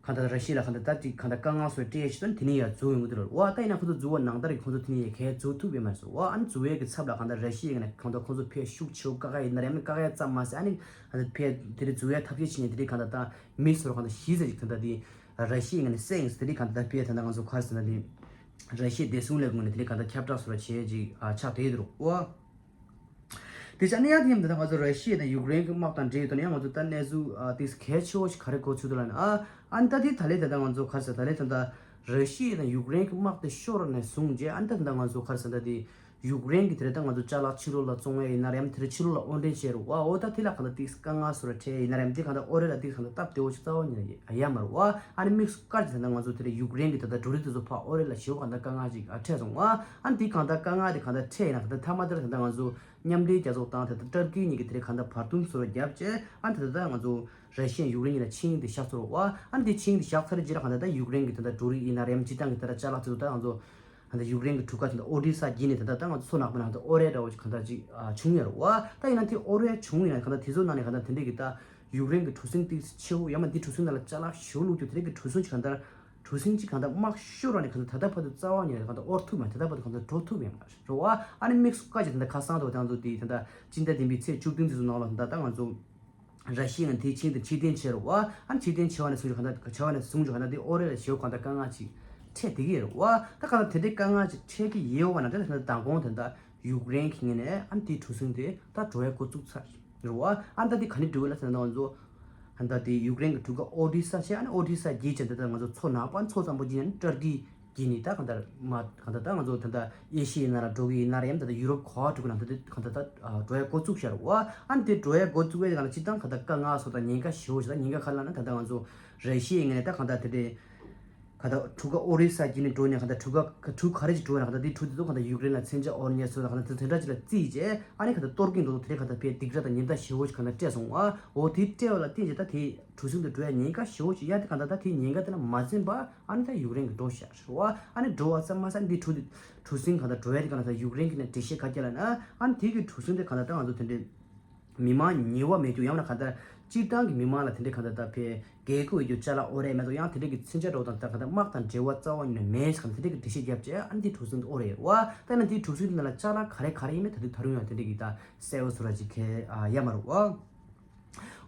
གང་ལྟར་ར་ཤི་ཡ་ལ་གང་ལྟར་ད་ཅིག་གང་ལྟར་དཀའ་ངལ་སོ་སྤྲད་ཤི་དོན་དེ་ནས་ཡར་འཛུལ་ཡོང་གི་འདུག་ལ། འོ་ད་ཡིན་ན་ཁོང་ཚོ་འཛུལ་བ་ནང་ལྟར་གྱི་ཁོང་ཚོ་དེ་ནས་ཡར་གས་འཛུལ་ཐུབ་ཡོད་མ་རེད་སོ། འོ་ཨ་ནི་འཛུལ་བའི་གི་ཚབ་ལ་གང་ལྟར་ར་ཤི་ཡའི་ནས་གང་ལྟར་ཁོང་ཚོ་ཕས་ཤུགས་ཆེ་བོ་དཀའ་ཁག་ཡིན་ན་རེམ་དཀའ་ཁག་ཙམ་མ་ཟད་ཨ་ནི་ཕས་དེ་རིང་འཛུལ་བའི་ཐབས་ཤེས་བྱས་ནས་དེ་རིང་གང་ལྟར་ད་མི་སོ་ར་གང་ལྟར་ཤི་ཟེར་ཅིག་ད་ལྟ་དེ་ར་ཤི་ཡའི་ནས་སེང་དེ་རིང་གང་ལྟར་ད་ཕས་ད་ལྟ་ང་ཚོ་ག་རེ་ཟེར་ན་དེ་ར་ཤི་ཡའི་བདེ་སྲུང་ལས་ཁུངས་ནས་དེ་རིང་གང་ལྟར་ཁྱབ་བསྒྲགས་སོ་ར་བྱས་ཅིག་ཆགས་བསྡད་ཡོད་འདུག་འོ། དེ་ཆ་ནས་ཡང་དེ་ཡིན་ད་ལྟ་ང་ཚོ་ར་ཤི་ཡ་དང་ཡུཀ་རེན་གྱི་དམག་དང་འབྲེལ་ཡོད་དོ་ནས་ཡང་ང་ཚོ་ད་གནས་ཚུལ་ཨ་ཏིས་གལ་ཆེ་བོ་ཞིག་ག་རེ་གོ་ཚུལ་འདུག་ལབ་ན་ཨ་ཨ་ནི་ད་དེ་ད་ལས་ད་ལྟ་ང་ཚོ་ག་རེ་ཟེར་ད་ལས་ད་ལྟ་ར་ཤི་ཡ་དང་ཡུཀ་རེན་གྱི་དམག་དེ་ཤོར་ནས་བཟུང་རྗེས་ཨ་ནི་ད་ད་ལྟ་ང་ཚོ་ག་རེ་ཟེར་ད་དེ་ཡུཀ་རེན་གྱི་དེ་རེད་ད་ང་ཚོ་ཅ་ལག་ཕྱི་ལོགས་ལ་བཙོང་ཡ་ཡིན་ན་རེམ་དེ་རེད་ཕྱི་ལོགས་ལ་དབོར་འདྲེན་བྱས་རུ་བ་འོ་ད་དེ་ལ་གང་ལྟར་ཏིས་དཀའ་ངལ་སོ་ར་འཕྲད་ཡིན་ན་རེམ་དེ་གང་ལྟར་དབོར་རེ་ལ་ཏིས་གང་ལྟར་སྟབས་བདེ་བོ་ཞིག་རྩ་བ་ཉིད་ནས་ཡ་མ་རུ་བ་ཨ་ནི་དམིགས་སུ་བཀར་གྱི་ད་ལྟ་ང་ཚོ་དེ་རེད་ཡུཀ་རེན་གྱི་ད་ལྟ་འབྲུ་རིགས་དེ་ཚོ་ཕར་དབོར་རེ་ལ་ཞེ་བོ་གང་ལྟར་དཀའ་ངལ་ཅིག་འཕྲད་སོང་བ་ཨ་ནི་དེ་གང་ལྟར་དཀའ་ངལ་དེ་གང་ལྟར་འཕྲད་ཡིན་ན་གང་ལྟར་མཐའ་མ་དེར་ད་ལྟ་ང་ཚོ་མཉམ་འབྲེལ་རྒྱལ་ཚོགས་དང་ད་ལྟ་ཏར་ཀི་གཉིས་ཀྱི་དེ་རེད་གང་ལྟར་བར་འདུམ་སོ་ར་བརྒྱབ་བྱས་ཨ་ནི་ད་ལྟ་ང་ཚོ་ར་ཤི་ཡ་ཡུཀ་རེན་གཉིས་ལ་ཆིངས་ཡིག་དེ་བཞག་ཚར་བ། ཨ་ནི་དེ་ཆིངས་ཡིག་དེ་བཞག་ཚར་རྗེས་ལ་གང་ལྟར་ད་ཡུཀ་རེན་གྱི་ད་ལྟ་འབྲུ་རིགས་ཡིན་ན་རེམ་སྤྱིར་བཏང་གི་ད་ལྟ་ཅ་ལག་དེ་ཚོ་ད་ང་ཚོ་གང་ལྟར་ཡུཀ་རེན་གྱི་གྲུ་ཁ་དེ་ད་ལྟ་ཨོ་ཌི་ས་བརྒྱུད་ནས་ད་ལྟ་ད་ང་ཚོ་མཚོ་ནག་པོའི་ནང་ད་ལྟ་དབོར་རེ་འདྲ་བོ་ཞིག་གང་ལྟར་ཅིག་བྱུང་ཡོད་རེད་བ། ད་ཡིན་ན་དེ་དབོར་རེ་བྱུང་ཡིན་ན་གང་ལྟར་དེ་ཚོ་ནང་ནས་གང་ལྟར་དེ་འདྲས་ཀྱི་ད་ཡུཀ་རེན་གྱི་གྲུ་གཟིངས་ཏིག་ཆེ་བོ་ཡང་མ་དེ་གྲུ་གཟིངས་ནང་ལ་ཅ་ལག་ཞེ་པོ་བླུགས་རྒྱུ་དེ་འདྲས་ཀྱི་གྲུ་གཟིངས་ཅིག་གང་ལྟར་གྲུ་གཟིངས་ཅིག་གང་ལྟར་དམག་ཤོར་བ་ནས་གང་ལྟར་ད་ལྟ་བར་དུ་རྩ་བ་ཉིད་ནས་གང་ལྟར་དབོར་ཐུབ་མ་ད་ལྟ་བར་དུ་གང་ལྟར་འགྲོ་ཐུབ་ཡོད་མ་རེད་བ། ཨ་ནི་དམིགས་སུ་བཀར་གྱི་ད་ལྟ་ཁ་སང་དང་ད་ང་ཚོ་དེ་ད་ལྟ་སྤྱི་ཟླ་བདུན་པའི་ཚེས་བཅུ་བདུན་དེ་ཚོ་ནང་ལ་ད་ལྟ་ད་ང་ཚོ་ར་ཤི་ཡ་ནས་དེའི་ཆིངས་དེ་ཕྱིར་འཐེན་བྱས་རེད་བ། ཨ་ནི་ཕྱིར་འཐེན་བྱས་པ་ནས་བཟུང་ཞིག་གང་ལྟར་བྱས་པ་ནས་བཟུང་ཞིག་གང་ལྟར་དེ་ཨོ་རེད་ལ་ཞེ་པོ་གང་ལྟར་དཀའ་ངལ་ཅིག་འཕྲད་བསྡད་ཀྱི་ཡོད་རེད་བ། ད་གང་ལྟར་དེ་འདྲའི་དཀའ་ངལ་ཅིག་འཕྲད་ཀྱི་ཡོད་པ་ན་ད་ད་ལྟ་མདང་དགོང་དེ་ད་ཡུཀ་རེན་གྱི་ངོས་ནས་ཨ་ནི་དེའི་གྲུ་གཟིངས་དེ་ད་འགྲོ་ཡ་འགོ་བཙུགས་ཚར་རེད་བ། ཨ་ནི་ད་དེ་ག་ནས་འགྲོ་གི་ལ་ཟེར་ན་ང་ཚོ་ཨ་ནི་ད་དེ་ཡུཀ་རེན་གྱི་གྲུ་ཁ་ཨོ་ཌི་ས་བྱས་ཨ་ནི་ཨོ་ཌི་ས་བརྒྱུད་བྱས་ད་ལྟ་ང་ཚོ་མཚོ་ནག་པོ་ཨ་ནི་མཚོ་གཙང་པོ་བརྒྱུད་ནས་ཨ་ནི་ཏར་ཀི་བརྒྱུད་ནས་ད་གང་ལྟར་མ་གང་ལྟར་ད་ང་ཚོ་ད་ལྟ་ཨེ་ཤི་ཡའི་ནང་ལ་འགྲོ་གི་ཡིན་ན་རེད་ཡང་ད་ལྟ་ཡུ་རོབ་ག་པར་འགྲོ་གི་ན་ད་ལྟ་གང་ལྟར་ད་འགྲོ་ཡ་འགོ་བཙུགས་བཞག་རེད་བ། ཨ་ནི་དེ་འགྲོ་ཡ་འགོ་བཙུགས་པའི་སྒང་ལ་སྤྱིར་བཏང་གང་ལྟར་དཀའ་ངལ་སོགས་དང་ཉེན་ཁ་ཞེ་པོ་ཞིག་ད་ཉེན་ཁ་ག་རེ་ལབ་ན་ད་ལྟ་ང་ཚོ་ར་ཤི་ཡའི་ངོས་ནས་ད་གང་ལྟར་དེ་འདྲའི་གང་ལྟར་གྲུ་ཁ་ཨོ་རི་ས་བརྒྱུད་ནས་འགྲོ་ནས་གང་ལྟར་གྲུ་ཁ་གྲུ་ག་རེ་ཅིག་འགྲོ་ན་གང་ལྟར་དེ་གྲུ་དེ་ཚོ་གང་ལྟར་ཡུཀ་རེན་ལ་མཚོན་ཆ་དབོར་ཉེས་སོགས་དང་གང་ལྟར་དེ་འདྲ་ཅིག་ལ་བརྩིས་བྱས་ཨ་ནི་གང་ལྟར་གཏོར་གིན་འགྲོ་དེ་འདྲའི་གང་ལྟར་དཔེ་སྡིགས་ར་དང་ཉེན་བརྡ་ཞེ་པོ་ཞིག་གང་ལྟར་སྤྲད་སོང་བ། འོ་དེ་སྤྲད་པ་ལ་བརྟེན་བྱས་ད་དེ་གྲུ་གཟིངས་དེ་འགྲོ་ཡ་ཉེན་ཁ་ཞེ་པོ་ཞིག་ཡ་དེ་གང་ལྟར་ད་དེའི་ཉེན་ཁ་དེ་ལ་མ་འཛེམས་པ་ཨ་ནི་ད་ཡུཀ་རེན་གྱི་འགྲོ་བཞག་རེད་བ། ཨ་ནི་འགྲོ་བ་ཙམ་མ་ཟད་འདི་གྲུ་དེ་གྲུ་གཟིངས་གང་ལྟར་འགྲོ་ཡ་དེ་གང་ལྟར་ད་ཡུཀ་རེན་གྱི་ནས་འགྲེལ་བཤད་ག་རེ་ལབ་ན་ཨ་ནི་དེ་གི་གྲུ་གཟིངས་དེ་གང་ལྟར་ད་ང་ཚོ་དེ་འདྲའི་མི་མང་ཉེ་བ་མེད་རྒྱུ་ཡང་ན་གང་ལྟར་སྤྱིར་བཏང་གི་མི་མང་ལ་དེ་འདྲའི་གང་ལྟར་ད་ཕའི་རྒྱལ་ཁབ་ཡོད་རྒྱུ་ཅ་ལག་དབོར་ཡ་མེད་དོ་ཡང་དེ་འདྲའི་གི་མཚོན་ཆ་འདྲ་བོ་དང་ད་གང་ལྟར་དམག་དང་འབྲེལ་བ་རྩ་བ་ཉིད་ནས་མེད་ཟེར་གང་ལྟར་དེ་འདྲའི་གི་འགྲེལ་བཤད་བརྒྱབ་བྱས་ཨ་ནི་དེ་གྲུ་གཟིངས་དེ་དབོར་ཡ་རེད་བ། ད་ཡིན་ན་དེ་གྲུ་གཟིངས་དེ་ནང་ལ་ཅ་ལག་ག་རེ་ག་རེ་ཡིན་མིན་ད་དུང་ད་རུང་ཡང་དེ་འདྲའི་གི་ད་གསལ་པོ་བཟོ་འདྲ་ཅིག་གས་ཡ་མ་རེད་བ།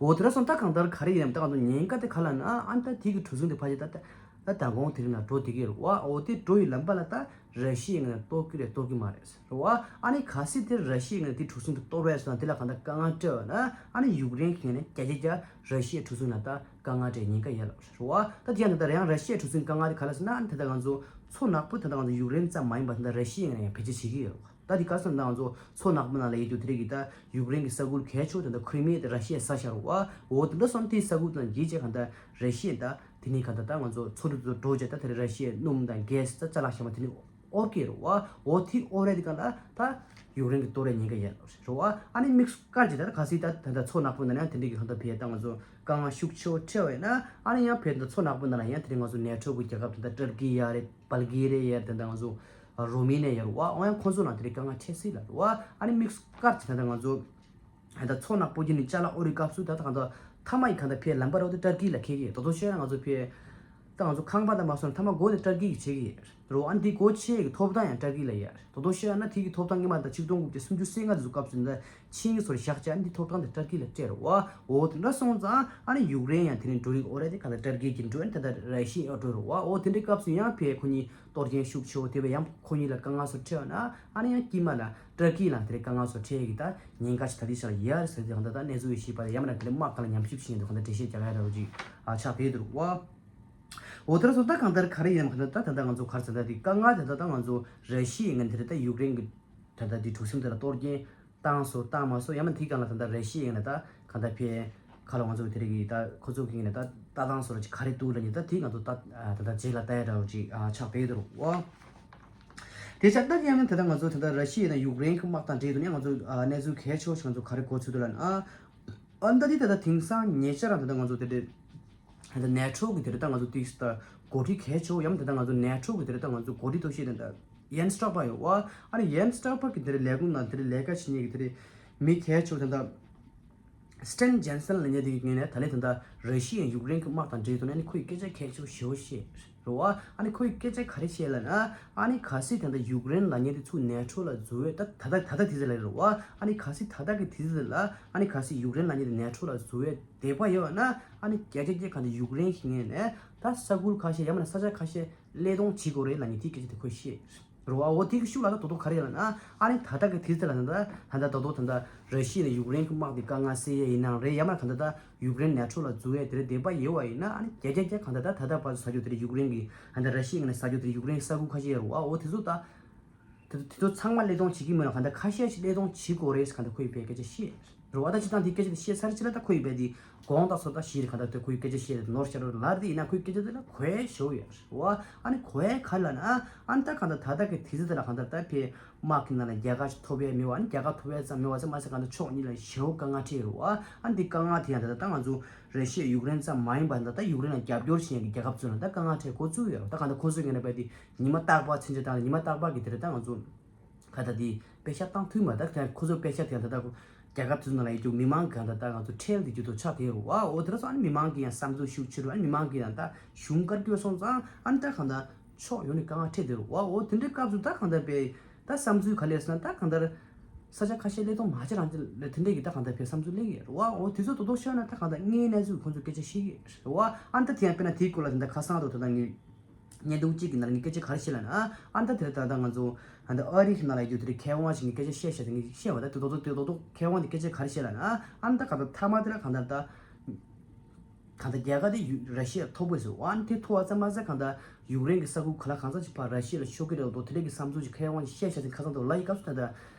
འོ་དེ་འདྲ་སོང་ད་གང་ལྟར་ག་རེ་ཡིན་ནམ་ད་གང་ལྟར་ཉེན་ཁ་དེ་ག་ལབ་ན་ཨ་ནི་ད་དེ་གི་གྲུ་གཟིངས་དེ་ཕལ་ཆེར་ད་ད་ ད་མདང་དགོང་དེ་རིང་ལ་འགྲོ་བསྡད་ཀྱི་རེད་བ། འོ་དེ་འགྲོ་ཡི་ལམ་པ་ལ་ད་ར་ཤི་ཡའི་ངོས་ནས་གཏོར་གྱི་རེད་གཏོར་གྱི་མ་རེད་ཟེར་བ། ཨ་ནི་གལ་སྲིད་དེ་ར་ཤི་ཡའི་ངོས་ནས་དེ་གྲུ་གཟིངས་དེ་གཏོར་བས་སོང་ན་དེ་ལ་གང་ལྟར་དཀའ་ངལ་སྤྲད་པ་ན་ཨ་ནི་ཡུཀ་རེན་གྱི་ངོས་ནས་བརྒྱ་ཆ་བརྒྱ་ར་ཤི་ཡའི་གྲུ་གཟིངས་ལ་ད་དཀའ་ངལ་སྤྲད་ཉེན་ཁ་ཡོད་ལབ་རེད་བ། ད་དེ་ཡང་ད་ལྟ་ཡང་ར་ཤི་ཡའི་གྲུ་གཟིངས་དཀའ་ངལ་དེ་ག་ལ་ཟེར་ན་ཨ་ནི་ད་ལྟ་ང་ཚོ་མཚོ་ནག་པོ་ད་ལྟ་ང་ཚོ་ཡུཀ་རེན་ཙམ་མ་ཡིན་པ་ད་ལྟ་ར་ཤི་ཡའི་ངོས་ནས་ཡང་བེད་སྤྱོད་བྱེད་ཀྱི་ཡོད་རེད་བ། ད་དེ་ག་ཟེར་ན་ང་ཚོ་མཚོ་ནག་པོ་ནང་ལ་ཡོད་དུས་དེ་རིང་གི་ད་ཡུཀ་རེན་གྱི་ས་ཁུལ་གལ་ཆེ་བོ་དེ་འདྲ་ཁི་རི་མི་ཡ་དེ་ར་ཤི་ཡས་ཟ་བཞག་རེད་བ། འོ་དེ་འདྲ་སོང་དེའི་ས་ཁུལ་དང་རྒྱུད་བཅས་གང་ལྟར་ར་ཤི་ཡས་ད་དེ་ནས་གང་ལྟར་ད་ང་ཚོ་མཚོ་འདི་ཚོ་འགྲོ་བྱས་ད་དེ་རིང་ར་ཤི་ཡས་སྣུམ་དང་གྷེ་སི་ད་ཅ་ལག་གཞན་པ་དེ་ནས་དབོར་གྱི་རེད་བ། འོ་དེ་དབོར་རས་དེ་གང་ལྟར་ད་ཡུཀ་རེན་གྱི་གཏོར་རས་ཉེན་ཁ་ཡོད་རེད་བ། ཨ་ནི་དམིགས་སུ་བཀར་བྱས་ད་གལ་སྲིད་ད་ད་ལྟ་མཚོ་ནག་པོ་ནང་ན་དེ་འདྲ་གི་གང་ལྟར་ཕེ་ད་ང་ཚོ་དཀའ་ངལ་ཤུགས་ཆེ་བོ་འཕྲད་པ་ཡིན་ན་ཨ་ནི་ཡང་ཕེ་ད་མཚོ་ནག་པོ་ནང་ལ་ཡང་དེ་རིང་ང་ཚོ་ནེ་ཊོ་གི་རྒྱལ་ཁབ་དེ་འདྲ་ཏུར་ཀི་ཡོད་རེད། བལ་གེ་རི་ཡ་དེ་འདྲ་ང་ཚོ་རོ་མེ་ནི་ཡ་ཡོད་རེད་བ། འོ་ཡང་ཁོང་ཚོ་ནང་དེ་འདྲའི་དཀའ་ངལ་འཕྲད་སྲིད་ལབ་རེད་བ། ཨ་ནི་དམིགས་སུ་བཀར་བྱས་ད་ལྟ་ང་ཚོ་ད་ལྟ་མཚོ་ནག་པོ་བརྒྱུད་ནས་ཅ་ལག་དབོར་བའི་སྐབས་སུ་ད་ལྟ་གང་ལྟར་མཐའ་མ་ཡི་གང་ལྟར་ཕའི་ལམ་བར་འོག་ཏུ་ཏར་ཀི་ལ་འཁེལ་གི། ད་དུང་བཤད་ན་ང་ཚོ་ཕའི་ད་ང་ཚོ་ཁང་པ་དང་མ་སོང་ན་མཐའ་མ་སྒོ་དེ་ཏར་ཀི་གིས་བྱེད་ཀྱི་རེད་བ། ཨ་ནི་དེ་སྒོ་ཕྱེ་ཡི་ཐོབ་ཐང་ཡང་ཏར་ཀི་ལ་ཡོད་རེད། ད་དུང་བཤད་ན་དེ་གི་ཐོབ་ཐང་སྔོན་མ་ད་ཆིག་སྟོང་དགུ་བརྒྱ་སུམ་ཅུ་སོ་ལྔ་དེ་ཚོ་སྐབས་སུ་ད་ཆིངས་ཡིག་ཚོར་བཞག་བྱས་ཨ་ནི་དེ་ཐོབ་ཐང་དེ་ཏར་ཀི་ལ་སྤྲད་རེད་བ། འོ་དེ་འདྲ་སོང་ཙང་ཨ་ནི་ཡུཀ་རེན་ཡང་དེ་རིང་འགྲོ་རིགས་དབོར་རེད། དེ་གང་ལྟར་ཏར་ཀི་གིས་འགྲོ། ཨ་ནི་ད་ལྟ་ར་ཤི་ཡ་འགྲོ་རེད་བ། འོ་དེ་འདྲའི་སྐབས་སུ་ཡང་ཕའི་ཁོ་གཉིས་གཏོར་སྐྱོན་ཤུགས་ཆེ་བོ་དེ་བས་ཡང་ཁོ་གཉིས་ལ་དཀའ་ངལ་སོགས་འཕྲད་ན་ཨ་ནི་ཡང་དཀྱིལ་མ་ལ་ཏུར་ཀི་ལ་དེ་འདྲའི་དཀའ་ངལ་སོགས་འཕྲད་ཀྱི་ད་ཉེན་ཁ་ཞིག་ད་ལྟའི་ཆར་ཡོད་རེད་ཟེར་ཏེ་གང་ལྟར་ད་གནས་ཚུལ་ཡོད་ཤེས་པ་ལ་ཡང་མིན་ན་དེ་འདྲའི་དམག་གང་ལ་ཉམས་ཞིབ་བྱེད་མཁན་དེ་གང་ལྟར་འགྲེལ་བཤད་རྒྱག་ཡ་འདྲ་བོ་ཅིག་ཨ་ཆགས་བསྡད་འདུག་བ། འོ་དེ་ར་སོ་ད་གང་ལྟར་ག་རེ་ཡིན་ནམ་གང་ལྟར་ད་ད་ལྟ་ང་ཚོ་ག་རེ་ཟེར་ད་དེ་དཀའ་ངལ་དེ་ད་ད་ང་ཚོ་ར་ཤི་ཡའི་ངན་དེ་རེད། ད་ཡུཀ་རེན་གྱི་ད་ལྟ་དེ་གྲུ་གཟིངས་དེ་ལ་གཏོར་སྐྱོན་བཏང་སོང་བཏང་མ་སོང་ཡང་མིན་དེ་གང་ལ་ད་ལྟ་ར་ཤི་ཡའི་ངན་ད་གང་ལྟར་ཕའི་ཁ་ལ་ང་ཚོ་དེ་རིགས་ཀྱི་ད་ཁོ་ཚོ་གི་ངན་ད་ལྟ་སྟངས་སོགས་ཅིག་ག་རེ་འདུག་ལབ་ནས་ད་དེ་ང་ཚོ་ད་ད་ལྟ་རྗེས་ལ་ལྟ་ཡ་འདྲ་བོ་ཅིག་ཨ་ཆགས་བསྡད་འདུག་བ། དེ་ཆ་ད་ཡང་ད་ལྟ་ང་ཚོ་ད་ལྟ་ར་ཤི་ཡ་དང་ཡུཀ་རེན་གྱི་དམག་དང་འབྲེལ་དུ་ནས་ང་ཚོ་ཨ་གནས་ཚུལ་གལ་ཆེ་བ་ཞིག་ང་ཚོ་ག་རེ་གོ་ཚུལ་འདུག་ལབ་ན། ཨ་ཨ་ད་དེ་ད་ལྟ་དེང་སང་ཉེ་ཆར་ད་ལྟ་ང་ཚོ་དེ་འདྲ་ད་ལྟ་ནེ་ཊོ་གི་དེ་འདྲ་ད་ང་ཚོ་ཏིག་ད་འགོ་ཁྲིད་གལ་ཆེ་བ་ཡང་ད་ལྟ་ང་ཚོ་ནེ་ཊོ་གི་དེ་འདྲ་ད་ང་ཚོ་འགོ་ཁྲིད་ཐོག་ཤེས་ད་ལྟ་ཡན་སི་སྟོལ་པར་ཡོད་བ། ཨ་ནི་ཡན་སི་སྟོལ་པར་གི་དེ་འདྲ་ལས་ཁུངས་ནང་དེ་འདྲ་ལས་ཀ་བྱེད་མཁན་གི་དེ་འདྲ་མི་གལ་ཆེ་བ་ད་ལྟ་སི་ཊེན་ཇན་སན་ལབ་མཁན་དེ་གི་ངོས་ནས་ད་ལན་ད་ལྟ་ར་ཤི་ཡ་ཡུཀ་རེན་གྱི་དམག་དང་འབྲེལ་དུ་ནས་ཨ་ནི་ཁོས་སྐད་ཆ་གལ་ཆེ་བོ་ཞེ་པོ་བཤད་རེད་བ། ཨ་ནི་ཁོས་སྐད་ཆ་ག་རེ་བཤད་ལབ་ན་ཨ་ནི་གལ་སྲིད་ད་ལྟ་ཡུཀ་རེན་ལབ་མཁན་དེ་ཚུར་ནེ་ཊོ་ལ་འཛུལ་བའི་ད་ད་ལྟ་ད་ལྟ་དུས་ཚོད་ལ་རེད་བ། ཨ་ནི་གལ་སྲིད་ད་ལྟ་གི་དུས་ཚོད་ལ་ཨ་ནི་གལ་སྲིད་ཡུཀ་རེན་ལབ་མཁན་དེ་ནེ་ཊོ་ལ་འཛུལ་བའི་འདོད་པ་ཡོད་ན་ཨ་ནི་བརྒྱ་ཆ་བརྒྱ་གང་ལྟར་ཡུཀ་རེན་གྱི་ངོས་ནས་ད་ས་ཁུལ་ཁ་ཤས་ཡང་མིན་ན་ས་ཆ་ཁ་ཤས་གློད་གཏོང་བྱེད་དགོས་རེད་ལབ་མཁན་དེ་སྐད་ཆ་དེ་ཁོས་བཤད་རེད་བ། འོ་དེ་གི་ཤུགས་ལ་ད་དོ་དོ་ག་རེ་ལབ་ན་ཨ་ནི་ད་ལྟ་གི་དུས་ཚོད་ལ་ད་ལྟ་ད་ལྟ་དོ་དོ་ད་ལྟ་ར་ཤི་ཡ་ནས་ཡུཀ་རེན་གྱི་དམག་དེ་དཀའ་ངལ་སེལ་ཡས་ཡིན་ནའང་རེད། ཡང་མིན་ན་གང་ལྟར་ད་ཡུཀ་རེན་ནེ་ཊོ་ལ་འཛུལ་ཡས་དེ་རེད་འདོད་པ་ཡོད་པ་ཡིན་ན་ཨ་ནི་བརྒྱ་ཆ་བརྒྱ་གང་ལྟར་ད་ད་ལྟ་བར་དུ་ཟ་རྒྱུ་དེ་རེད། ཡུཀ་རེན་གྱི་ད་ལྟ་ར་ཤི་ཡ་ནས་ཟ་རྒྱུ་དེ་རེད། ཡུཀ་རེན་ས་ཁུལ་ཁ་ཤས་ཡོད་རེད་བ། འོ་དེ་ཚོ་ད་དེ་དེ་ཚོ་ཚང་མ་གློད་གཏོང་བྱེད་ཀྱི་མིན་ལ་གང་ལྟར་ཁ་ཤས་ཤིག་གློད་གཏོང་བྱེད་དགོས་རེད་ཟེར་གང་ལྟར་ཁོས་དཔེ་སྐད་ཆ་བཤད་རེད་བ། ད་སྤྱིར་བཏང་དེ་སྐད་ཆ་དེ་བཤད་ཚར་རྗེས་ལ་ད་ཁོས་དཔེ་དེ་དགོངས་དག་སོ་ད་ཞིག་རེད། གང་ལྟར་དེ་ཁོས་སྐད་ཆ་བཤད་རེད། ནོར་ཤར་རོ་ལར་དེ་ཡིན་ན་ཁོས་སྐད་ཆ་དེ་ལ་གོ་ཡས་ཞེ་པོ་ཡོད་རེད་བ། ཨ་ནི་གོ་ཡས་ག་རེ་ལབ་ན་ཨ་ནི་ད་གང་ལྟར་ད་ལྟ་གི་དུས་ཚོད་དེ་ལ་གང་ལྟར་ད་ཕའི་དམག་གི་ནང་ལ་རྒྱལ་ཁ་ཞིག་ཐོབ་ཡས་མེད་པ། ཨ་ནི་རྒྱལ་ཁ་ཐོབ་ཡས་ཙམ་མེད་པ་ཙམ་མ་ཟད་གང་ལྟར་ཕྱོགས་གཉིས་ལ་ཞེ་པོ་དཀའ་ངལ་འཕྲད་ཡོད་རེད་བ། ཨ་ནི་དེ་དཀའ་ངལ་དེ་ཡང་ད་ལྟ་ད་ང་ཚོ་ར་ཤི་ཡ་ཡུཀ་རེན་ཙམ་མ་ཡིན་པ་ད་ལྟ་ཡུཀ་རེན་ལ་རྒྱབ་སྐྱོར་བྱེད་མཁན་གྱི་རྒྱལ་ཁབ་ཚོ་ལ་ད་དཀའ་ངལ་འཕྲད་འགོ་བཙུགས་ཡོད་རེད། ད་གང་ལྟར་ཁོ་ཚོའི་ངོས་ནས་དཔེ་དེ་ཉི་མ་རྟག་པར་ཕྱིན་ཆད་དང་ཉི་མ་རྟག་པར་གྱི་དེ་རེད། ད་ང་ཚོ་ག་ད་དེ་དཔེ་ཆ་བཏང་ཐུབ་མ་ད་ཁོ་ཚོ་དཔེ་ཆ་དེ་ད་ལྟ་རྒྱལ་ཁབ་དེ་ཚོ་ནང་ལ་ཡོད་རྒྱུ་མི་མང་གི་ད་ལྟ་ང་ཚོ་ཁྲལ་དེ་རྒྱུ་དུ་ཆགས་བསྡད་ཡོད་རེད་བ། འོ་དེ་ར་སོང་ཨ་ནི་མི་མང་གི་ཡང་བསམ་ཚུལ་ཤུགས་ཆེ་རུ་ཨ་ནི་མི་མང་གི་ཡང་ད་གཞུང་བཀའ་བཀྱོན་སོང་ཙང་ཨ་ནི་ད་གང་ལྟར་ཕྱོགས་ཡོངས་ནས་དཀའ་ངལ་འཕྲད་བསྡད་རེད་བ། འོ་དེ་འདྲའི་སྐབས་སུ་ད་གང་ལྟར་དཔེ་ད་བསམ་ཚུལ་ག་ལེར་སོང་ན་ད་གང་ལྟར་ས་ཆ་ཁ་ཤས་གློད་གཏོང་མ་བྱེད་རང་བྱེད་ལ་དེ་འདྲས་ཀྱི་ད་གང་ལྟར་དཔེ་བསམ་ཚུལ་གླེང་གི་ཡོད་རེད་བ། འོ་དེ་ཚོ་དོ་དོ་ཤོད་ན་ད་གང་ལྟར་དངོས་གནས་ཚུལ་ཁོང་ཚོས་སྐད་ཆ་བཤད་ཀྱི་ཡོད་རེད་བ། ཨ་ནི་ད་དེ་ཡང་དཔེར་ན་དེའི་སྐོར་ལ་ད་ལྟ་ཁ་སང་དུ་ད་ལྟ་ངས་བརྙན་ཐུང་གཅིག་གི་ནང་ལ་ངས་སྐད་ཆ་ག་རེ་བཤད་ལབ་ན་ཨ་ནི་ད་དེ་ད་ལྟ་ང་ཚོ་ད་ལྟ་ཨ་རི་གི་ནང་ལ་ཡོད་དུས་དེ་མཁས་དབང་ཞིག་གིས་སྐད་ཆ་བཤད་བཤད་དེ་ངས་བཤད་བ། ད་དེ་དོ་དོ་དེ་དོ་དོ་མཁས་དབང་དེ་སྐད་ཆ་ག་རེ་བཤད་ལབ་ན་ཨ་ནི་ད་གང་ལྟར་མཐའ་མ་དེ་ལ་གང་ལྟར་ད། གང་ལྟར་རྒྱལ་ཁ་དེ་ཡུ་ར་ཤི་ཡ་ཐོབ་དགོས་ཟེར་བ། ཨ་ནི་དེ་ཐོབ་པ་ཙམ་མ་ཟད་གང་ལྟར་ཡུཀ་རེན་གྱི་ས་ཁུལ་ག་ལ་གང་འཚམ་ཞིག་ཕར་ར་ཤི་ཡ་ལ་ཤོར་གྱི་རེད་འདུག་དེ་འདྲ་གི་བསམ་ཚུལ་ཞིག་མཁས་དབང་ཞིག་བཤད་བཞག་དེ་ཁ་སང་དུ་ལབ་ཡི་སྐབས་སུ་ད་ལྟ་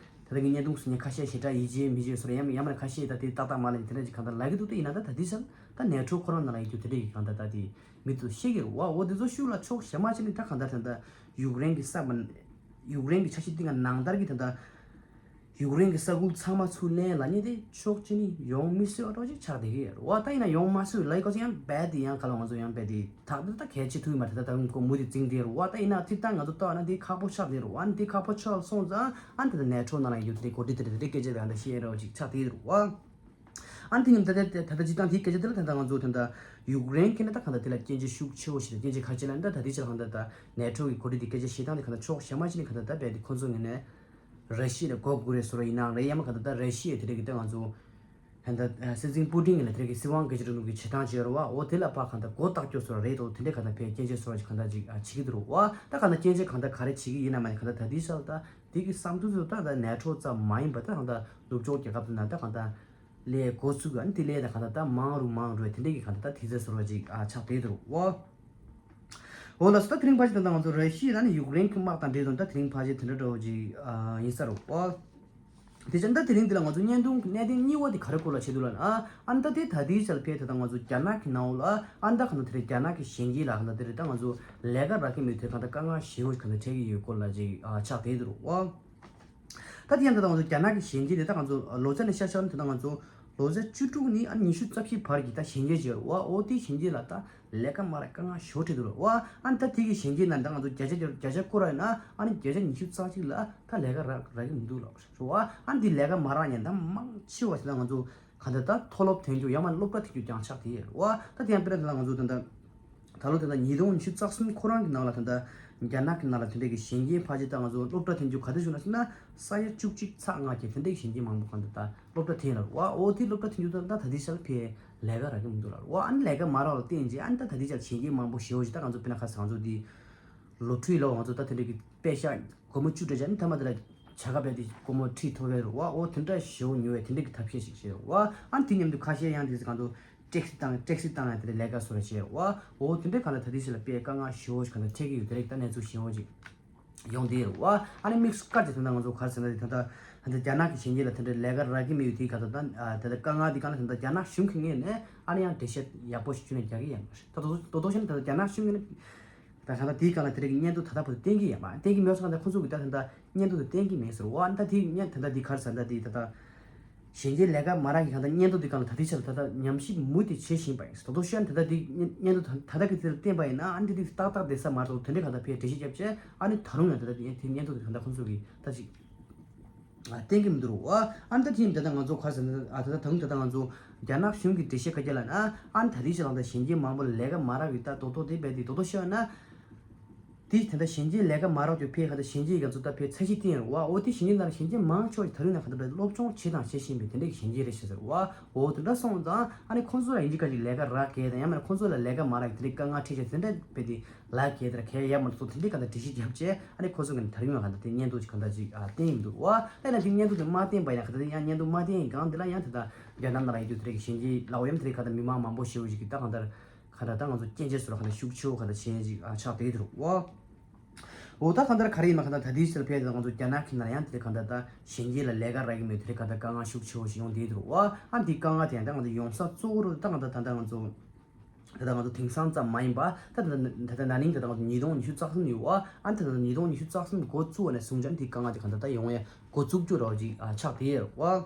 ད་ལྟ་ངའི་བརྙན་ཐུང་སུ་ཉན་ཁ་ཤས་ཞེ་དྲག་ཡིད་ཆེས་མི་བྱེད་སོར་ཡང་ཡང་མ་ཁ་ཤས་ད་དེ་ཏག་ཏག་མ་ལབ་ནས་དེ་འདྲ་ཞིག་གང་ལྟར་ལབ་ཀྱི་འདུག་དེ་ཡིན་ན་ད་ད་དེ་ཆར་ད་ནེ་ཊོ་ཁོ་རང་ནང་ལ་ཡོད་དུས་དེ་འདྲ་གི་གང་ལྟར་ད་དེ་མི་ཚོ་ཤེས་ཀྱི་རེད་བ། འོ་དེ་ཚོ་ཤུགས་ལ་ཕྱོགས་གཞན་མ་ཞིག་ནས་ད་གང་ལྟར་ད་ལྟ་ཡུཀ་རེན་གྱི་ས་མ་ཡུཀ་རེན་གྱི་ཆབ་སྲིད་སྟེང་གི་ནང་ལྟར་གྱི་ད་ལྟ། ཡུཀ་རེན་གྱི་ས་ཁུལ་ཚང་མ་ཚུར་ལེན་ལབ་མཁན་དེ་ཕྱོགས་གཅིག་ནས་ཡོང་མི་སྲིད་པ་འདྲ་ཅིག་ཆགས་བསྡད་ཀྱི་ཡོད་རེད་བ། ད་ཡིན་ན་ཡོང་མ་སྲིད་ལབ་ཡི་སྐབས་སུ་ཡང་རྦད་དེ་ཡང་ག་ལ་ང་ཚོ་ཡང་རྦད་དེ་ད་ད་ད་གལ་ཆེ་ཐུག་ཡོད་མ་རེད། ད་ད་ཁོ་མུ་མཐུད་འཛིང་བསྡད་རེད་བ། ད་ཡིན་ན་ཐིག་ཐག་ང་ཚོ་ལྟ་བ་ན་དེ་ཁག་པོ་ཆགས་བསྡད་རེད་བ། ཨ་ནི་དེ་ཁག་པོ་ཆགས་སོང་ཙང་ཨ་ནི་ད་ད་ནེ་ཊོ་ནང་ལ་ཡོད་དེ་གོ་སྒྲིག་དེ་འདྲ་དེ་འདྲ་སྐད་ཆ་དེ་འདྲ་བཤད་རོགས་ཅིག་ཆགས་བསྡད་རེད་བ། ཨ་ནི་དེ་ནི་ད་ད་ད་ད་སྤྱིར་བཏང་དེའི་སྐད་ཆ་དེ་ལ་ད་ད་ང་ཚོ་ད་ད་ཡུཀ་རེན་གྱི་ནི་ད་གང་ལྟར་དེ་ལ་སྐྱོན་བརྗོད་ཤུགས་ཆེ་བོ་ཞིག་དང་སྐྱོན་བརྗོད་ག་ཅི་ལ་ནི་ད་ད་དེ་ཕྱིར་གང་ལྟར་ད་ནེ་ཊོ་གི་གོ་སྒྲིག་དེ་སྐད་ཆ་བཤད་སྟངས་དེ་གང་ལྟར་ཕྱོགས་གཞན་མ་ཞིག་ནས་གང་ལྟར་ད་རྦད་དེ་ཁོ་ཚོ་ངོས་ནས། ར་ཤི་ཡ་ལ་མགོ་སྒུར་རེད་ཟེར་བ་ཡིན་ནའང་རེད། ཡང་མ་གང་ལྟར་ད་ར་ཤི་ཡ་དེ་འདྲ་གི་ད་ང་ཚོ་ གང་ལྟར་སྲིད་འཛིན་པུ་ཏིན་ལ་དེ་གི་སྲིད་དབང་སྒེར་གཅོད་རིང་ལུགས་ཀྱི་བྱེད་སྟངས་བྱས་རུ་བ་འོ་དེ་ལ་ཕ་གང་ལྟར་མགོ་བཏགས་སྐྱོ་སོ་རེད་དོ། དེ་འདྲའི་གང་ལྟར་ཕའི་སྐྱོན་བརྗོད་སོ་ཅིག་གང་ལྟར་ཅིག་བྱེད་ཀྱི་འདུག་རུ་བ། ད་གང་ལྟར་སྐྱོན་བརྗོད་གང་ལྟར་ག་རེ་བྱེད་ཀྱི་ཡིན་ན་མ་ནི་གང་ལྟར་ད་དེའི་ས་ལ་ད་དེ་གི་བསམ་ཚུལ་དུ་ད་ད་ནེ་ཊོ་ཙམ་མ་ཡིན་པ་ད་གང་ལྟར་ནུབ་ཕྱོགས་རྒྱལ་ཁབ་དུ་ན་ད་གང་ལྟར་ལས་འགོ་ཚུགས་ཨ་ནི་དེ་ལས་ད་གང་ལྟར་ད་མང་རུ་མང་རུ་དེ་འདྲའི་གི་གང་ལྟར་ད་དེ་ཚོ་སོ་ཅིག་ཆགས་བསྡད་འདུག་རུ་བ། འོ་ལགས་སོ། ད་དེ་རིང་ཕལ་ཆེར་ད་ལྟ་ང་ཚོ་ར་ཤི་ཡ་ནི་ཡུཀ་རེན་གྱི་དམག་དང་འབྲེལ་དོན་ད་དེ་རིང་ཕལ་ཆེར་དེ་འདྲ་འདྲ་བོ་ཅིག་ཨ་ཡིན་ས་རུ་ཨོ། དེ་ཙང་ད་དེ་རིང་འདི་ལ་ང་ཚོ་བརྙན་ཐུང་གནད་དོན་གཉིས་པ་དེ་ག་རེ་སྐོར་ལ་བྱེད་འདུག་ལབ་ན་ཨ་ཨ་ད་དེ་ད་དེའི་ཆ་ལ་ཕེབས་ད་ལྟ་ང་ཚོ་རྒྱ་ནག་གི་ནང་ལ་ཨ་ད་ག་ན་དེ་རིང་རྒྱ་ནག་གི་གཞོན་སྐྱེས་ལ་ག་ན་དེ་རིང་ད་ང་ཚོ་ལས་ཀ་རག་གི་མེད་དེ་ག་ད་དཀའ་ངལ་ཞེ་པོ་ག་ན་འཕྲད་ཀྱི་ཡོད་སྐོར་ལ་ཅིག་ཨ་ཆགས་བསྡད་འདུག་ཨོ། ད་དེ་ཡང་ད་ལྟ་ང་ཚོ་རྒྱ་ནག་གི་གཞོན་སྐྱེས་དེ་ད་ང་ཚོ་ལོ་ཙཱ་ནས་ཤར་ཤར་ནས་ད་ལྟ་ང་ཚོ་ལོ་ཙཱ་བཅུ་དྲུག་ནས་ཨ་ཉི་ཤུ་རྩ་བཞི་བར་གྱི་ད་གཞོན་སྐྱེས་ཅིག་ཡོད་རེད་བ། འོ་དེ་གཞོན་སྐྱེས་ལ་ད་ལས་ཀ་མ་རག་དཀའ་ངལ་ཞེ་པོ་འཕྲད་འདུག་རེད་བ། ཨ་ནི་ད་དེ་གི་གཞོན་སྐྱེས་ནང་ད་ང་ཚོ་བརྒྱ་ཆ་བརྒྱ་ཆ་སྐོར་ར་ཡིན་ན་ཨ་ནི་བརྒྱ་ཆ་ཉི་ཤུ་རྩ་གཅིག་ལ་ད་ལས་ཀ་རག་རག་གི་མི་འདུག་ལབ་རེད་བ། ཨ་ནི་དེ་ལས་ཀ་མ་རག་ཉན་ད་མང་ཆེ་བ་ཞིག་ད་ང་ཚོ་ག་འདྲ་ད་མཐོ་སློབ་ཐོན་རྒྱུ་ཡང་མ་སློབ་གྲྭ་ཐོན་རྒྱུ་རྐྱང་ཆགས་བསྡད་ཡོད་རེད་བ། ད་དེ་ཡང་དཔེར་ན་ད་ང་ཚོ་ད་ད། ད་ལོ་དེ་འདྲ་ཉིས་སྟོང་ཉི་ཤུ་རྩ་གསུམ་ཁོ་རང་གི་ནང་ལ་དེ་འདྲ་རྒྱ་ནག་གི་ནང་ལ་དེ་འདྲ་གི་གཞོན་སྐྱེས་ཕལ་ཆེར་ད་ང་ཚོ་སློབ་གྲྭ་ཐོན་རྒྱུ་ག་དུས་བྱུང་ན་ཟེར་ན་ས་ཡ་བཅུ་གཅིག་ཚེག་ལྔ་གི་དེ་འདྲ་གི་གཞོན་སྐྱེས་མང་པོ་གང་དུ་ད་སློབ་གྲྭ་ཐོན་ལ་བ། འོ་དེ་སློབ་གྲྭ་ཐོན་རྒྱུ་ད་ད་ད་དེ་ཤར་ཕེ་ལས་ཀ་རག་གི་མི་འདུག་ལ་བ། ཨ་ནི་ལས་ཀ་མ་རག་ལ་བརྟེན་རྗེས་ཨ་ནི་ད་ད་དེ་ཤར་གཞོན་སྐྱེས་མང་པོ་ཞེ་པོ་ཞིག་ད་ང་ཚོ་དཔེར་ན་ཁ་སང་ཚོ་དེ་ལོ་ཁྲི་ལོ་ང་ཚོ་ད་དེ་འདྲ་གི་པེ་ཤག་སྒོར་མོ་བཅུ་སྤྲད་རྗེས་ཨ་ནི་ཐ་མ་དེ་ལ་བྱ་དགའ་བས་དེ་སྒོར་མོ་ཁྲི་ཐོབ་རེད་རུ་བ། འོ་དེ་འདྲ་ཞེ་པོ་ཉོ་བས་དེ་འདྲ་གི་ཐབས་ཤེས་ཤིག་བྱེད་རུ་བ། ཨ་ནི་དེ་མཉམ་དུ་ཁ་ཤས་ཡང་དེ་གང་དུ། ཊེག་སི་བཏང་ཊེག་སི་བཏང་ཡང་དེ་ལས་ཀ་བཟོ་ར་བྱས་བ། འོ་དེ་འདྲའི་གང་ལ་ད་ལྟའི་ཆ་ལ་དཔེ་དཀའ་ངལ་ཞེ་པོ་ཞིག་གང་ལ་འཕྲད་ཀྱི་ཡོད། དེ་རིགས་ད་གནས་ཚུལ་ཞེ་པོ་ཅིག་ཡོང་བསྡད་ཡོད་བ། ཨ་ནི་དམིགས་སུ་བཀར་ཏེ་ད་ལྟ་ང་ཚོ་ག་རེ་ཟེར་ན་དེ་ད་ལྟ་ད་ལྟ་རྒྱ་ནག་གི་གཞོན་སྐྱེས་ལ་དེ་འདྲའི་ལས་ཀ་རག་གི་མེད་ཡོད་དེའི་ག་ད་ད་ད་ལྟ་དཀའ་ངལ་དེ་གང་ལ་ད་ལྟ་རྒྱ་ནག་གཞུང་གི་ངོས་ནས་ཨ་ནི་ཡང་འགྲེལ་བཤད་ཡག་པོ་ཞིག་བྱུང་ནས་རྒྱག་གི་ཡོད་མ་རེད། ད་དོ་དོ་དོ་ཤན་ད་ལྟ་རྒྱ་ནག་གཞུང་གི་ད་གང་ལྟར་དེའི་སྒང་ལ་དེ་རིགས་ཀྱི་སྙན་ཐོ་ད་ལྟ་བར་དུ་བསྟན་གྱི་ཡོད་མ་བསྟན་གྱི་མེད་སོང་། གང་ལྟར་ཁོང་ཚོ་གིས་ད་ད་ལྟ་སྙན་ཐོ་དེ་བསྟན་གྱི་མེད་ཟེར་བ། ཨ་ནི་ད་དེ་སྙན་ད་ལྟ་དེ་ག་རེ་ཟེར་ད་དེ་ད་ལྟ་གཞོན་སྐྱེས་ལས་ཀ་མ་རག་གི་གང་ལྟར་སྙན་ཐོ་དེ་གང་ལ་ད་ལྟའི་ཆར་ད་ལྟ་ཉམས་ཞིབ་མུ་མཐུད་བྱེད་བཞིན་པ་ཡིན། ད་དོ་ཤོད་ད་ལྟ་དེ་སྙན་ཐོ་ད་ལྟ་གི་དེ་ལ་བསྟན་པ་ཡིན་ན་ཨ་ནི་དེ་དེ་ཏག་ཏག་བསྡད་ས་མ་གཏོགས་དེ་འདྲའི་གང་ལྟར་ཕའི་འགྲེལ་བཤད་བརྒྱབ་བྱས་ཨ་ནི་ད་རུང་ཡང་ད་ལྟ་དེ་སྙན་ཐོ་དེ་གང་ལྟར་ཁོང་ཚོ་གིས་ད་ཅིག་ཨ་བསྟན་གྱི་མི་འདུག་རོ། ཨ་ནི་ད་ཐེངས་ད་ལྟ་ང་ཚོ་ག་རེ་ཟེར་ན་ཨ་ད་ལྟ་ད་རུང་ད་ལྟ་ང་ཚོ་རྒྱ་ནག་གཞུང་གི་འགྲེལ་བཤད་ག་རེ་ལབ་ན་ཨ་ནི་ད་ལྟའི་ཆར་ད་ལྟ་གཞོན་སྐྱེས་མང་པོ་ལ་ལས་ཀ་མ་རག་གི་ད་དོ་དོ་དེ་བས་དེ་དོ་དོ་ཤོད་ན། དེ་ད་ལྟ་གཞོན་སྐྱེས་ལས་ཀ་མ་རག་རྒྱུ་ཕའི་ག་ད་གཞོན་སྐྱེས་ང་ཚོ་ད་ཕའི་ཚད་གཞི་བསྟན་ཡོད་རེད་བ། འོ་དེ་གཞོན་སྐྱེས་ནང་ལ་གཞོན་སྐྱེས་མང་ཆེ་བ་ཞིག་ད་རུང་ན་ག་ད་ལྟ་སློབ་སྦྱོང་བྱེད་དང་བྱེད་བཞིན་པའི་དེ་འདྲའི་གི་གཞོན་སྐྱེས་རེད་ཤག་ཟེར་བ། འོ་དེ་འདྲ་སོང་ཙང་ཨ་ནི་ཁོང་ཚོ་ལ་ཡིན་གཅིག་ག་གཅིག་ལས་ཀ་རག་གི་དང་ཡང་མིན་ན་ཁོང་ཚོ་ལ་ལས་ཀ་མ་རག་གི་དེ་འདྲའི་དཀའ་ངལ་འཕྲད་ཆེ་དེ་འདྲ་བས་དེ་ལག་གི་དེར་གལ་ཡ་མ་སོགས་དེ་འདྲའི་ག་ད་འགྲེལ་བཤད་བརྒྱབ་བྱས་ཨ་ནི་ཁོང་ཚོ་གི་ད་རུང་ཡང་ག་ད་དེ་སྙན་ཐོ་ཅིག་ག་ད་ཅིག་ཨ་བསྟན་ཡིན་འདུག་བ། ད་ཡིན་ན་དེ་སྙན་ཐོ་དེ་མ་བསྟན་པ་ཡིན་ན་ག་ད་དེ་ཡང་སྙན་ཐོ་མ་བསྟན་ཡིན་གང་དེ་ལ་ཡང་དེ་ད་རྒྱ་ནག་ནང་ལ་ཡོད་དུས་དེ་རེད་གི་གཞོན་སྐྱེས་ལའོ་ཡམ་དེ་རེད་ག་ད་མི་མང་མང་པོ་ཞེ་པོ་ཞིག་གི་ད་གང་ལྟར། ག་ད་ད་ང་ཚོ་སྐྱོན་ཆ་སོར་ག་ད་ཤུགས་ཆེ་བོ་ག་ད་ཆེན་ཞིག་ཨ་ཆགས་བསྡད་འདུག་བ། འོ་ད་གང་ལྟར་ག་རེ་ཡིན་ན་ག་ད་ད་དེའི་ཕྱིར་ཕེབས་ད་ང་ཚོ་རྒྱ་ནག་གི་ནང་ཡང་དེ་གང་ལྟར་ད་གཞོན་སྐྱེས་ལ་ལས་ཀ་རག་གི་མེད་དེ་རེད་ག་ད་དཀའ་ངལ་ཤུགས་ཆེ་བོ་ཞིག་ཡོང་བསྡད་འདུག་བ། ཨ་འདི་དཀའ་ངལ་དེ་ཡང་ད་ང་ཚོ་ཡོང་ས་གཙོ་བོ་རུ་ད་གང་ལྟར་ད་ད་ང་ཚོ་ད་ད་ང་ཚོ་དེང་སང་ཙམ་མ་ཡིན་པ་ད་ད་ད་ད་ན་ནིང་ད་ད་ང་ཚོ་ཉིས་སྟོང་ཉི་ཤུ་རྩ་གསུམ་ཡོད་བ། ཨ་ད་ད་ཉིས་སྟོང་ཉི་ཤུ་རྩ་གསུམ་འགོ་བཙུགས་པ་ནས་བཟུང་ཙང་དེ་དཀའ་ངལ་དེ་གང་ལྟར་ད་ཡོང་ཡ་འགོ་བཙུགས་རྒྱུ་རོགས་ཅིག་ཨ་ཆགས་བསྡད་ཡོད་བ།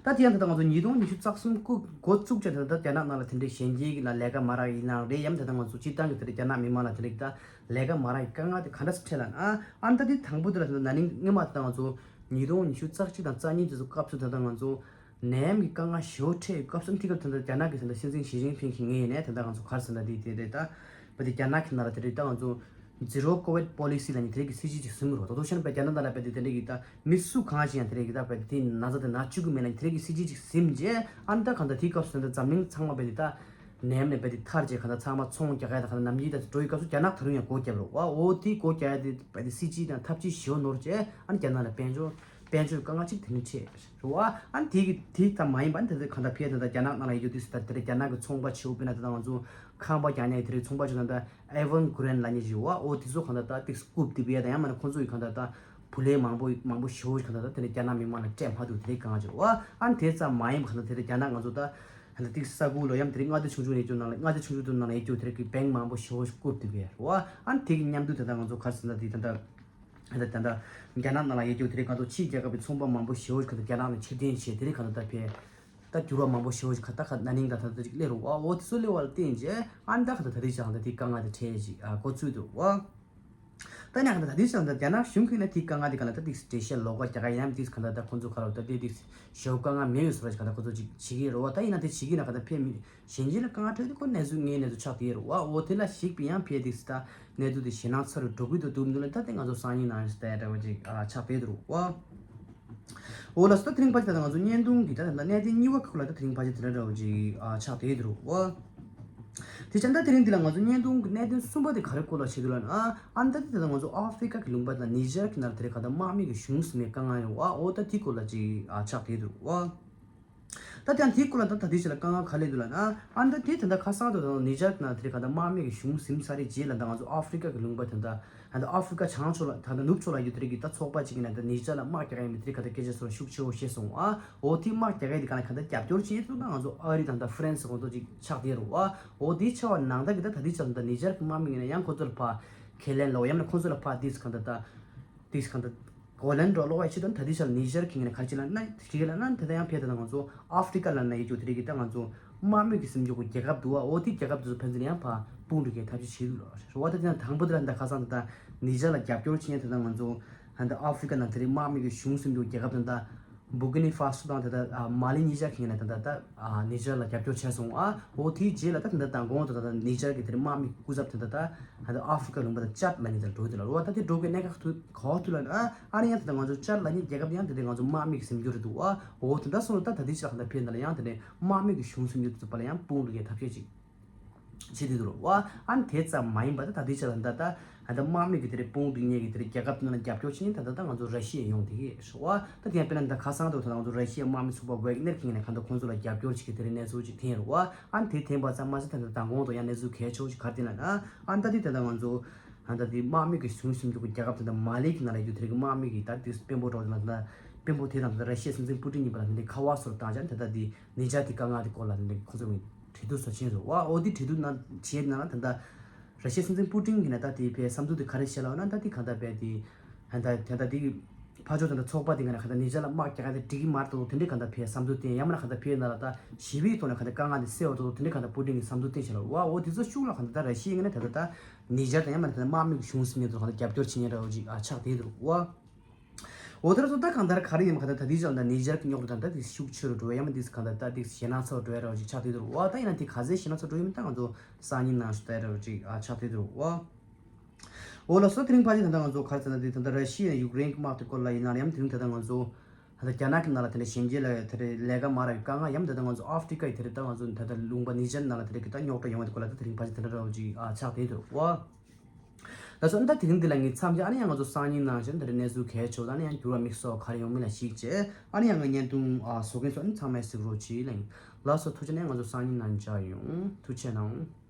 ད་དེ་ཡང་ད་ལྟ་ང་ཚོ་ཉིས་སྟོང་ཉི་ཤུ་རྩ་གསུམ་སྐུ་འགོ་བཙུགས་ཀྱང་ད་ལྟ་རྒྱ་ནག་ནང་ལ་དེ་འདྲའི་གཞོན་སྐྱེས་ལ་ལས་ཀ་མ་རག་ཡིན་ནའང་རེད། ཡང་ད་ལྟ་ང་ཚོ་སྤྱིར་བཏང་གི་དེ་འདྲའི་རྒྱ་ནག་མི་མང་ལ་དེ་འདྲའི་ད་ལས་ཀ་མ་རག་ཡི་དཀའ་ངལ་དེ་ག་འདྲ་སེ་འཕྲད་ལ་ཨ་ཨ་ད་དེ་དང་པོ་དེ་ལ་ད་ལྟ་ན་ནིང་སྔོན་མ་ད་ལྟ་ང་ཚོ་ཉིས་སྟོང་ཉི་ཤུ་རྩ་གཅིག་དང་རྩ་གཉིས་དེ་ཚོ་སྐབས་སུ་ད་ལྟ་ང་ཚོ་ནད་ཡམས་ཀྱི་དཀའ་ངལ་ཞེ་པོ་འཕྲད་ཡོད་སྐབས་སུ་དེ་སྐབས་ད་ལྟ་རྒྱ་ནག་གི་ད་ལྟ་སྲིད་འཛིན་ཞི་ཅིན་ཕིང་གི་ངོས་ནས་ད་ལྟ་ང་ཚོ་ག་རེ་ཟེར་ན་དེ་དེ་རེད། ད་བ་དེ་རྒྱ་ནག་གི་ནང་ལ་དེ་འདྲའི་ད་ང་ཚོ། Zero Covid Policy ལབ་མཁན་དེ་རིགས་ཀྱི་སྲིད་ཇུས་ཅིག་བཟུང་མི་རུང་། ད་དུང་ཤར་བའི་རྒྱ་ནག་ནང་ལ་བས་དེ་དེ་འདྲའི་གི་ད་མི་སུ་གང་ཞིག་ཡང་དེ་རིགས་ཀྱི་ད་བས་དེ་ན་ཚ་དེ་ན་བཅུག་གི་མེད་ལ་དེ་རིགས་ཀྱི་སྲིད་ཇུས་ཅིག་ཟིན་རྗེས་ཨ་ནི་ད་གང་ལྟར་དེའི་སྐབས་སུ་ད་འཛམ་གླིང་ཚང་མ་བས་དེ་ད་ནད་ཡམས་ནས་བས་དེ་ཐར་རྗེས་གང་ལྟར་ཚང་མ་ཚོང་རྒྱག་ཡ་ད་གང་ལྟར་ནམ་རྒྱུན་ད་འགྲོ་བའི་སྐབས་སུ་རྒྱ་ནག་ད་རུང་ཡང་སྒོ་བརྒྱབ་རུང་བ། འོ་དེའི་སྒོ་བརྒྱབ་ཡ་དེ་བས་དེ་སྲིད་ཇུས་དང་ཐབས་ཇུས་ཞེ་པོ་ནོར་རྗེས་ཨ་ནི་རྒྱ་ནག་ལ་དཔལ་འབྱོར་དཔལ་འབྱོར་དཀའ་ངལ་ཅིག་དེ་ནི་འཕྲད་རུང་བ། ཨ་ནི་དེ་གི་དེ་ད་མ་ཡིན་པ་ཨ་ནི་དེ་ཚོ་གང་ལྟར་ཕལ་ཆེར་ད་རྒྱ་ནག་ནང་ལ་ཡོད་དུས་སུ་ད་དེ་རིགས་རྒྱ་ནག་གི་ཚོང་པ་ཆེ་བོ་དཔེར་ན་ད་ང་ཚོ་ཁང་པ་རྒྱག་མཁན་གྱི་དེ་རིགས་ཚོང་པ་ཆེ་བོ་ད་ད། Evergrande ལབ་མཁན་ཞིག་ཡོད་བ། འོ་དེ་ཚོ་གང་ལྟར་ད་ཏིག་སྐུབ་དེ་བས་ད་ཡང་མིན་ན་ཁོང་ཚོ་ཡི་གང་ལྟར་ད་བུ་ལོན་མང་པོ་མང་པོ་ཞེ་པོ་གང་ལྟར་ད་དེ་ནས་རྒྱ་ནག་མི་མང་ལ་སྤྲད་མ་ཐུབ་དེ་རིགས་གང་ཅིག་བ། ཨ་ནི་དེ་ཙམ་མ་ཡིན་པ་གང་ལྟར་དེ་རིགས་རྒྱ་ནག་ང་ཚོ་ད་ད་ཏིག་ས་ཁུལ་ལོ་ཡང་དེ་རིགས་མངའ་སྡེ་ཆུང་ཆུང་ནས་སྐྱོང་ནང་ལ་མངའ་སྡེ་ཆུང་ཆུང་དུ་ནང་ལ་ཡོད་རྒྱུ་དེ་རིགས་ཀྱི་བེང་མང་པོ་ཞེ་པོ་སྐུབ་དེ་བས་བ། ཨ་ནི་དེ་གི་མཉམ་དུ་ད་ད་ང་ཚོ་ག་རེ་ཟེར་ན་དེ་ད་ད་ད་ད་རྒྱ་ནག་ནང་ལ་ཡོད་རྒྱུ་དེ་རིགས་གང་ལྟར་ཕྱིའི་རྒྱལ་ཁབ་ཀྱི་ཚོང་པ་མང་པོ་ཞེ་པོ་གང་ལྟར་རྒྱ་ནག་ནས་ཕྱིར་འཐེན་བྱས་དེ་རིགས་གང་ལྟར་ད་ཕལ། ད་འགྱུར་བ་མང་པོ་ཞེ་པོ་ཞིག་ཁ་ད་ཁ་ན་ནིང་དང་ད་ལྟ་ཅིག་སླེབས་རུང་བ། འོ་དེ་ཚོ་སླེབས་པ་ལ་བརྟེན་རྗེས་ཨ་ནི་ད་ཁ་ད་ད་ལྟའི་ཆ་ལ་ད་དེ་དཀའ་ངལ་དེ་འཕྲད་ཅིག་ཨ་འགོ་ཚུགས་འདུག་བ། ད་ནི་ཁ་ད་ད་ལྟའི་ཆ་ལ་ད་རྒྱ་ནག་གཞུང་གིས་ན་དེ་དཀའ་ངལ་དེ་ག་ལ་ད་ཏིག་འགྲེལ་བཤད་ལོགས་ཀ་རྒྱག་ག་ཡིན་ནམ་ཏིག་ག་ད་ད་ཁོང་ཚོ་ག་ལ་ད་དེ་ཏིག་ཞེ་པོ་དཀའ་ངལ་མེད་ཡོད་ཟེར་བ་ཞིག་ག་ད་ཁོང་ཚོ་ཅིག་བྱེད་ཀྱི་རེད་བ། ད་ཡིན་ན་དེ་བྱེད་ཀྱི་ན་ག་ད་ཕེ་མི་གཞན་གཞན་ལ་དཀའ་ངལ་འཕྲད་དུས་ཁོ་གནས་ཚུལ་ངའི་གནས་ཚུལ་ཆགས་དེ་རེད་བ། འོ་དེ་ལ་གཞིགས་པའི་ཡང་ཕེ་ཏིག་ད་གནས་ཚུལ་དེ་ཞེད་སྣང་ཚ་རུ་འགྲོ་གི་འདུག་འདུག་མི་འདུག་ལ་ད་དེ་ང་ཚོ་སང་ཉིན་ནང་ཡང་ད་ཡ་འདྲ་བ་ཅིག་ཨ་ཆགས་དེ་རེད་བ། འོ་ལགས་སོ། ད་དེ་རིང་ཕལ་ཆེར་ད་ང་ཚོ་བརྙན་ཐུང་གི་ད་ད་གནད་དོན་གཉིས་པ་སྐོར་ལ་ད་དེ་རིང་ཕལ་ཆེར་དེ་འདྲ་འདྲ་བོ་ཅིག་ཨ་ཆགས་བསྡད་འདུག་བ། དེ་བྱས་ན་ད་དེ་རིང་འདི་ལ་ང་ཚོ་བརྙན་ཐུང་གི་གནད་དོན་གསུམ་པ་དེ་ག་རེ་སྐོར་ལ་བྱེད་འདུག་ལབ་ན། ཨ་ནི་ད་དེ་ད་ང་ཚོ་ཨ་ཧྥི་རི་ཀ་གི་ལུང་པ་དང་ནི་ཇར་གྱི་ནང་ལ་དེ་རིང་ག་ད་དམག་མི་གི་གཞུང་ཟིན་པའི་དཀའ་ངལ་ཡོད་བ། འོ་ད་དེ་སྐོར་ལ་ཅིག་ཨ་ཆགས་བསྡད་འདུག་བ། ད་དེ་ཡང་དེའི་སྐོར་ལ་ད་ད་ལྟའི་ཆ་ལ་དཀའ་ངལ་ག་རེ་འདུག་ལབ་ན། ཨ་ནི་ད་དེ་ད་ལྟ་ཁ་སང་དུ་ད་ནི་ཇར་ནང་དེ་རིང་ག་ད་དམག་མི་གི་གཞུང་ཟིན་ཚར་རེད་རྗེས་ལ་ད་ང་ཚོ་ཨ་ཧྥི་རི་ཀ་གི་ལུང་པ་དེ་ད་ད་ལྟ་ཨ་ཧྥི་རི་ཀ་བྱང་ཕྱོགས་ལ་ད་ལྟ་ནུབ་ཕྱོགས་ལ་ཡོད་དེ་རིང་གི་ད་ཚོགས་པ་གཅིག་གི་ནང་ད་ནི་ཇར་ལ་དམག་རྒྱག་ག་ཡིན་མི་དེ་རིང་ག་ད་སྐད་ཆ་ཚོར་ཤུགས་ཆེ་བོ་བཤད་སོང་ཨ། འོ་དེ་དམག་རྒྱག་ག་ཡིན་དེ་ག་ན་ག་ད་རྒྱབ་སྐྱོར་བྱེད་ཐུབ་ན་ང་ཚོ་ཨ་རི་དང་ད་ཧྥ་རན་སི་གོང་ཚོ་ཅིག་ཆགས་བསྡད་རུང་ཨ། འོ་དེ་ཆ་བ་ནང་ད་གི་ད་ད་ལྟའི་ཆ་ད་ནི་ཇར་གི་དམག་མི་ཡིན་ན་ཡང་ཁོ་ཚོ་ལ་ཕ་ཁས་ལེན་ལོ་ཡང་ན་ཁོ་ཚོ་ལ་ཕ་དེ་ག་ད་ད། དེ་གང་ལྟར་གོ་ལན་འགྲོ་ལོག་ཡ་ཆེད་དུ་ད་ལྟའི་ཆར་ནི་ཇར་གྱི་ངོས་ནས་ག་རེ་བྱེད་ལབ་ན་ཞིག་ལབ་ན་ད་ལྟ་ཡང་ཕེ་ད་ང་ཚོ་ཨ་ཧྥི་རི་ཀ་ལ་ན་ཡོད་རྒྱུ་དེ་རིགས་ཀྱི་ད་ང་ཚོ་དམག་མི་གི་སེམས་ཤུགས་གི་རྒྱལ་ཁབ་འདུག་བ། འོ་དེ་རྒྱལ་ཁབ་དེ་ཚོ་ཕན་ཚུན་ཡང་ཕ་དཔུང་སྒྲིག་གི་ཐབས་ཤེས་བྱེད་འདུག་ལ་རེད་བ། ད་དེ་ན་དང་པོ་དེ་ལ་ད་ཁ་སང་ད་ལྟ་ནི་ཇར་ལ་རྒྱབ་སྐྱོར་བྱེད་མཁན་ད་ལྟ་ང་ཚོ་ད་ལྟ་ཨ་ཧྥི་རི་ཀ་ནང་དེ་རིགས་དམག་མི་གི་གཞུང་སེམས་ཤུགས་རྒྱལ་ཁབ་ད་ལྟ་བུ་ཀི་ནི་ཧྥ་སོ་དང་དེ་ལྟར་མ་ལི་ཉི་ཇར་གྱི་ངོས་ནས་དེ་ལྟར་ནི་ཇར་ལ་རྒྱབ་སྐྱོར་བྱས་སོང་ཨ། འོ་དེའི་རྗེས་ལ་ད་དེ་ལྟར་མདང་དགོང་དུ་ད་ལྟ་ནི་ཇར་གྱི་དེ་དམག་མི་སྐུ་ཚབ་དེ་ལྟར་ད་ཨ་ཧྥི་རི་ཀ་ལུང་པ་དང་ཅཱད་ལབ་མཁན་དེར་འགྲོ་གི་འདུག་ལ། འོ་ད་དེ་འགྲོ་གི་གནད་འགག་ཐུག་ག་པར་ཐུག་ལབ་ན་ཨ་ནི་ཡང་དེ་ལྟར་ང་ཚོ་ཅཱད་ལབ་མཁན་རྒྱལ་ཁབ་དེ་ཡང་དེ་ལྟར་ང་ཚོ་དམག་མི་གི་སེམས་ཤུགས་རེད་འདུག་ཨ། འོ་དེ་འདྲ་སོང་ལ་ད་ད་ལྟའི་ཆར་ད་ལྟ་ཕེབས་ན་ལ་ཡང་དེ་ནས་དམག་མི་གི་གཞུང་སེམས་ཤུགས་དེ་ཚོ་ཕར་ལ་ཡང་དཔུང་སྒྲིག་གི་ཐབས་ཤེས་ཅིག་བྱེད་དེ་འདུག་བ། ཨ་ནི་དེ་ཙམ་མ་ཡིན་པ་ད་ད་ལྟའི་ཆར་ད་ད་ད་ལྟ་དམག་མི་གི་དེ་རིང་དཔུང་སྒྲིག་མཁན་གི་དེ་རིང་རྒྱལ་ཁབ་ནང་ལ་རྒྱབ་སྐྱོར་བྱེད་མཁན་ད་ལྟ་ད་ང་ཚོ་ར་ཤི་ཡ་ཡོང་དེ་གི་ཤོག་བ། ད་དེ་ཡང་དཔེར་ན་ད་ཁ་སང་དུ་ད་ང་ཚོ་ར་ཤི་ཡ་དམག་མི་ཚོགས་པ་ཝེག་ནེར་གི་ངོས་ནས་གང་ལྟར་ཁོང་ཚོ་ལ་རྒྱབ་སྐྱོར་བྱེད་ཀྱི་དེ་རིང་གནས་ཚུལ་ཅིག་ཐོན་རུང་བ། ཨ་ནི་དེ་ཐོན་པ་ཙམ་མ་ཟད་ད་ད་དང་གོང་དུ་ཡང་གནས་ཚུལ་གལ་ཆེ་བོ་ཞིག་ག་རེ་ཐོན་ལབ་ན། ཨ་ནི་ད་དེ་ད་ད་ང་ཚོ་ཨ་ད་དེ་དམག་མི་གི་གཞུང་སེམས་ཤུགས་གི་རྒྱལ་ཁབ་དེ་ད་མ་ལི་གི་ནང་ལ་ཡོད་དེ་རིང་གི་དམག་མི་གི་ད་དེ་དཔོན་པོ་གྲོགས་དེ་ད་དཔོན་པོ་དེ་དང་ད་ར་ཤི་ཡའི་སྲིད་འཛིན་པུ་ཏིན་གཉིས་བར་ལ་དེ་འདྲའི་ཁ་པར་སོགས་བཏང་བྱས་ད་ད་དེ་ནི་ཇར་དེ་དཀའ་ངལ་དེ་སྐོར་ལ་དེ་འདྲའི་ཁོང་ཚོ་གི་གྲོས་བསྡུར་སོགས་བྱས་འདུག་བ། འོ་དེ་གྲོས་བསྡུར་ནང་བྱས་ན་ད་ལྟ་ར་ཤི་ཡའི་སྲིད་འཛིན་པུ་ཏིན་གྱིས་ན་ད་དེ་བས་བསམ་ཚུལ་དེ་ག་རེ་བཤད་ལབ་ན། ད་དེ་གང་ལྟར་བས་དེ་ད་ད་ད་དེ་ཕར་ཕྱོགས་ད་ལྟ་ཚོགས་པ་དེ་ག་ན་གང་ལྟར་ནི་ཇར་ལ་དམག་རྒྱག་ག་དེ་འགྲིག་གི་མ་རེད་དོ་དེ་འདྲའི་གང་ལྟར་བས་བསམ་ཚུལ་བསྟན། ཡང་མིན་ན་གང་ལྟར་བས་ན་ལ་ད་ཞི་བའི་ཐོག་ནས་གང་ལྟར་དཀའ་ངལ་དེ་སེལ་བ་དོ་དེ་འདྲའི་གང་ལྟར་པུ་ཏིན་གྱིས་བསམ་ཚུལ་བསྟན་བྱས་ལ། བ། འོ་དེ་ཚོ་ཤུགས་ལ་གང་ལྟར་ད་ར་ཤི་ཡའི་ངོས་ནས་ད་ལྟ་ད་ནི་ཇར་དང་ཡང་མིན་ན་ད་ལྟ་དམག་མི་གི་གཞུང་སེམས་ཤུགས་དེ་ཚོ་གང་ལྟར་རྒྱབ་སྐྱོར་བྱེད་མཁན་འདྲ་བོ་ཅིག་ཨ་ཆགས་བསྡད་འདུག་བ། འོ་དེ་ར་ཚོ་ད་གང་ལྟར་ག་རེ་ཡིན་མ་གང་ལྟར་ད་དེའི་ཆ་ལ་ད་ནི་ཇར་གྱི་རྙོག་དྲ་དང་ད་དེ་ཤུགས་ཆེ་རུ་འགྲོ་བ་ཡང་མིན་དེ་གང་ལྟར་ད་དེ་ཞེད་སྣང་ཚ་བོ་འགྲོ་ཡ་ར་བ་ཅིག་ཆགས་བསྡད་འདུག་བ། ད་ཡིན་ན་དེ་ག་ཚད་ཞེད་སྣང་ཚ་བོ་འགྲོ་ཡིན་མིན་ད་ང་ཚོ་སང་ཉིན་ནང་ཞུ་ད་ཡ་ར་བ་ཅིག་ཨ་ཆགས་བསྡད་འདུག་བ། འོ་ལགས་སོ། དེ་རིང་ཕལ་ཆེར་ད་ལྟ་ང་ཚོ་ག་རེ་ཟེར་ན་དེ་ད་ལྟ་ར་ཤི་ཡ་ཡུཀ་རེན་གྱི་དམག་དེ་སྐོར་ལ་ཡིན་ན་ཡང་དེ་རིང་ད་ལྟ་ང་ཚོ་ད་ལྟ་རྒྱ་ནག་གི་ནང་ལ་དེ་འདྲ་གཞོན་སྐྱེས་ལ་དེ་འདྲ་ལས་ཀ་མ་རག་གི་དཀའ་ངལ་ཡང་ད་ལྟ་ང་ཚོ་ཨ་ཧྥི་རི་ཀ་ཡི་དེ་འདྲ་ད་ང་ཚོ་ད་ལྟ་ལུང་པ་ནི་ཇར་ནང་ལ་དེ་འདྲ་གི་ད་རྙོག་དྲ་ཡོང་བ་དེ་སྐོར་ལ་ད་དེ་རིང་ཕལ་ཆེར་དེ་འདྲ་འདྲ་བོ་ཅིག་ཨ་ཆགས་བསྡད་འདུག་བ། ལགས་སོ། ད་དེ་རིང་འདི་ལ་ངས་མཚམས་བཞག་ཨ་ནི་ཡང་ང་ཚོ་སང་ཉིན་ནང་བཞིན་དེ་འདྲ་གནས་ཚུལ་གལ་ཆེ་བ་དང་ཨ་ནི་ཡང་འགྱུར་བ་དམིགས་བསལ་ག་རེ་ཡོང་མིན་ལ་གཞིགས་བྱས་ཨ་ནི་ཡང་ང་བརྙན་ཐུང་ཨ་བཟོ་མཁན་ཚོ་ཨ་ནི་ཚང་མས་གཟིགས་རོགས་གྱིས་ལགས། ལགས་སོ། ཐུགས་རྗེ་ཆེ། ཨ་ནི་ང་ཚོ་སང་ཉིན་ནང་མཇལ་ཡོང་། ཐུགས་རྗེ་གནང་།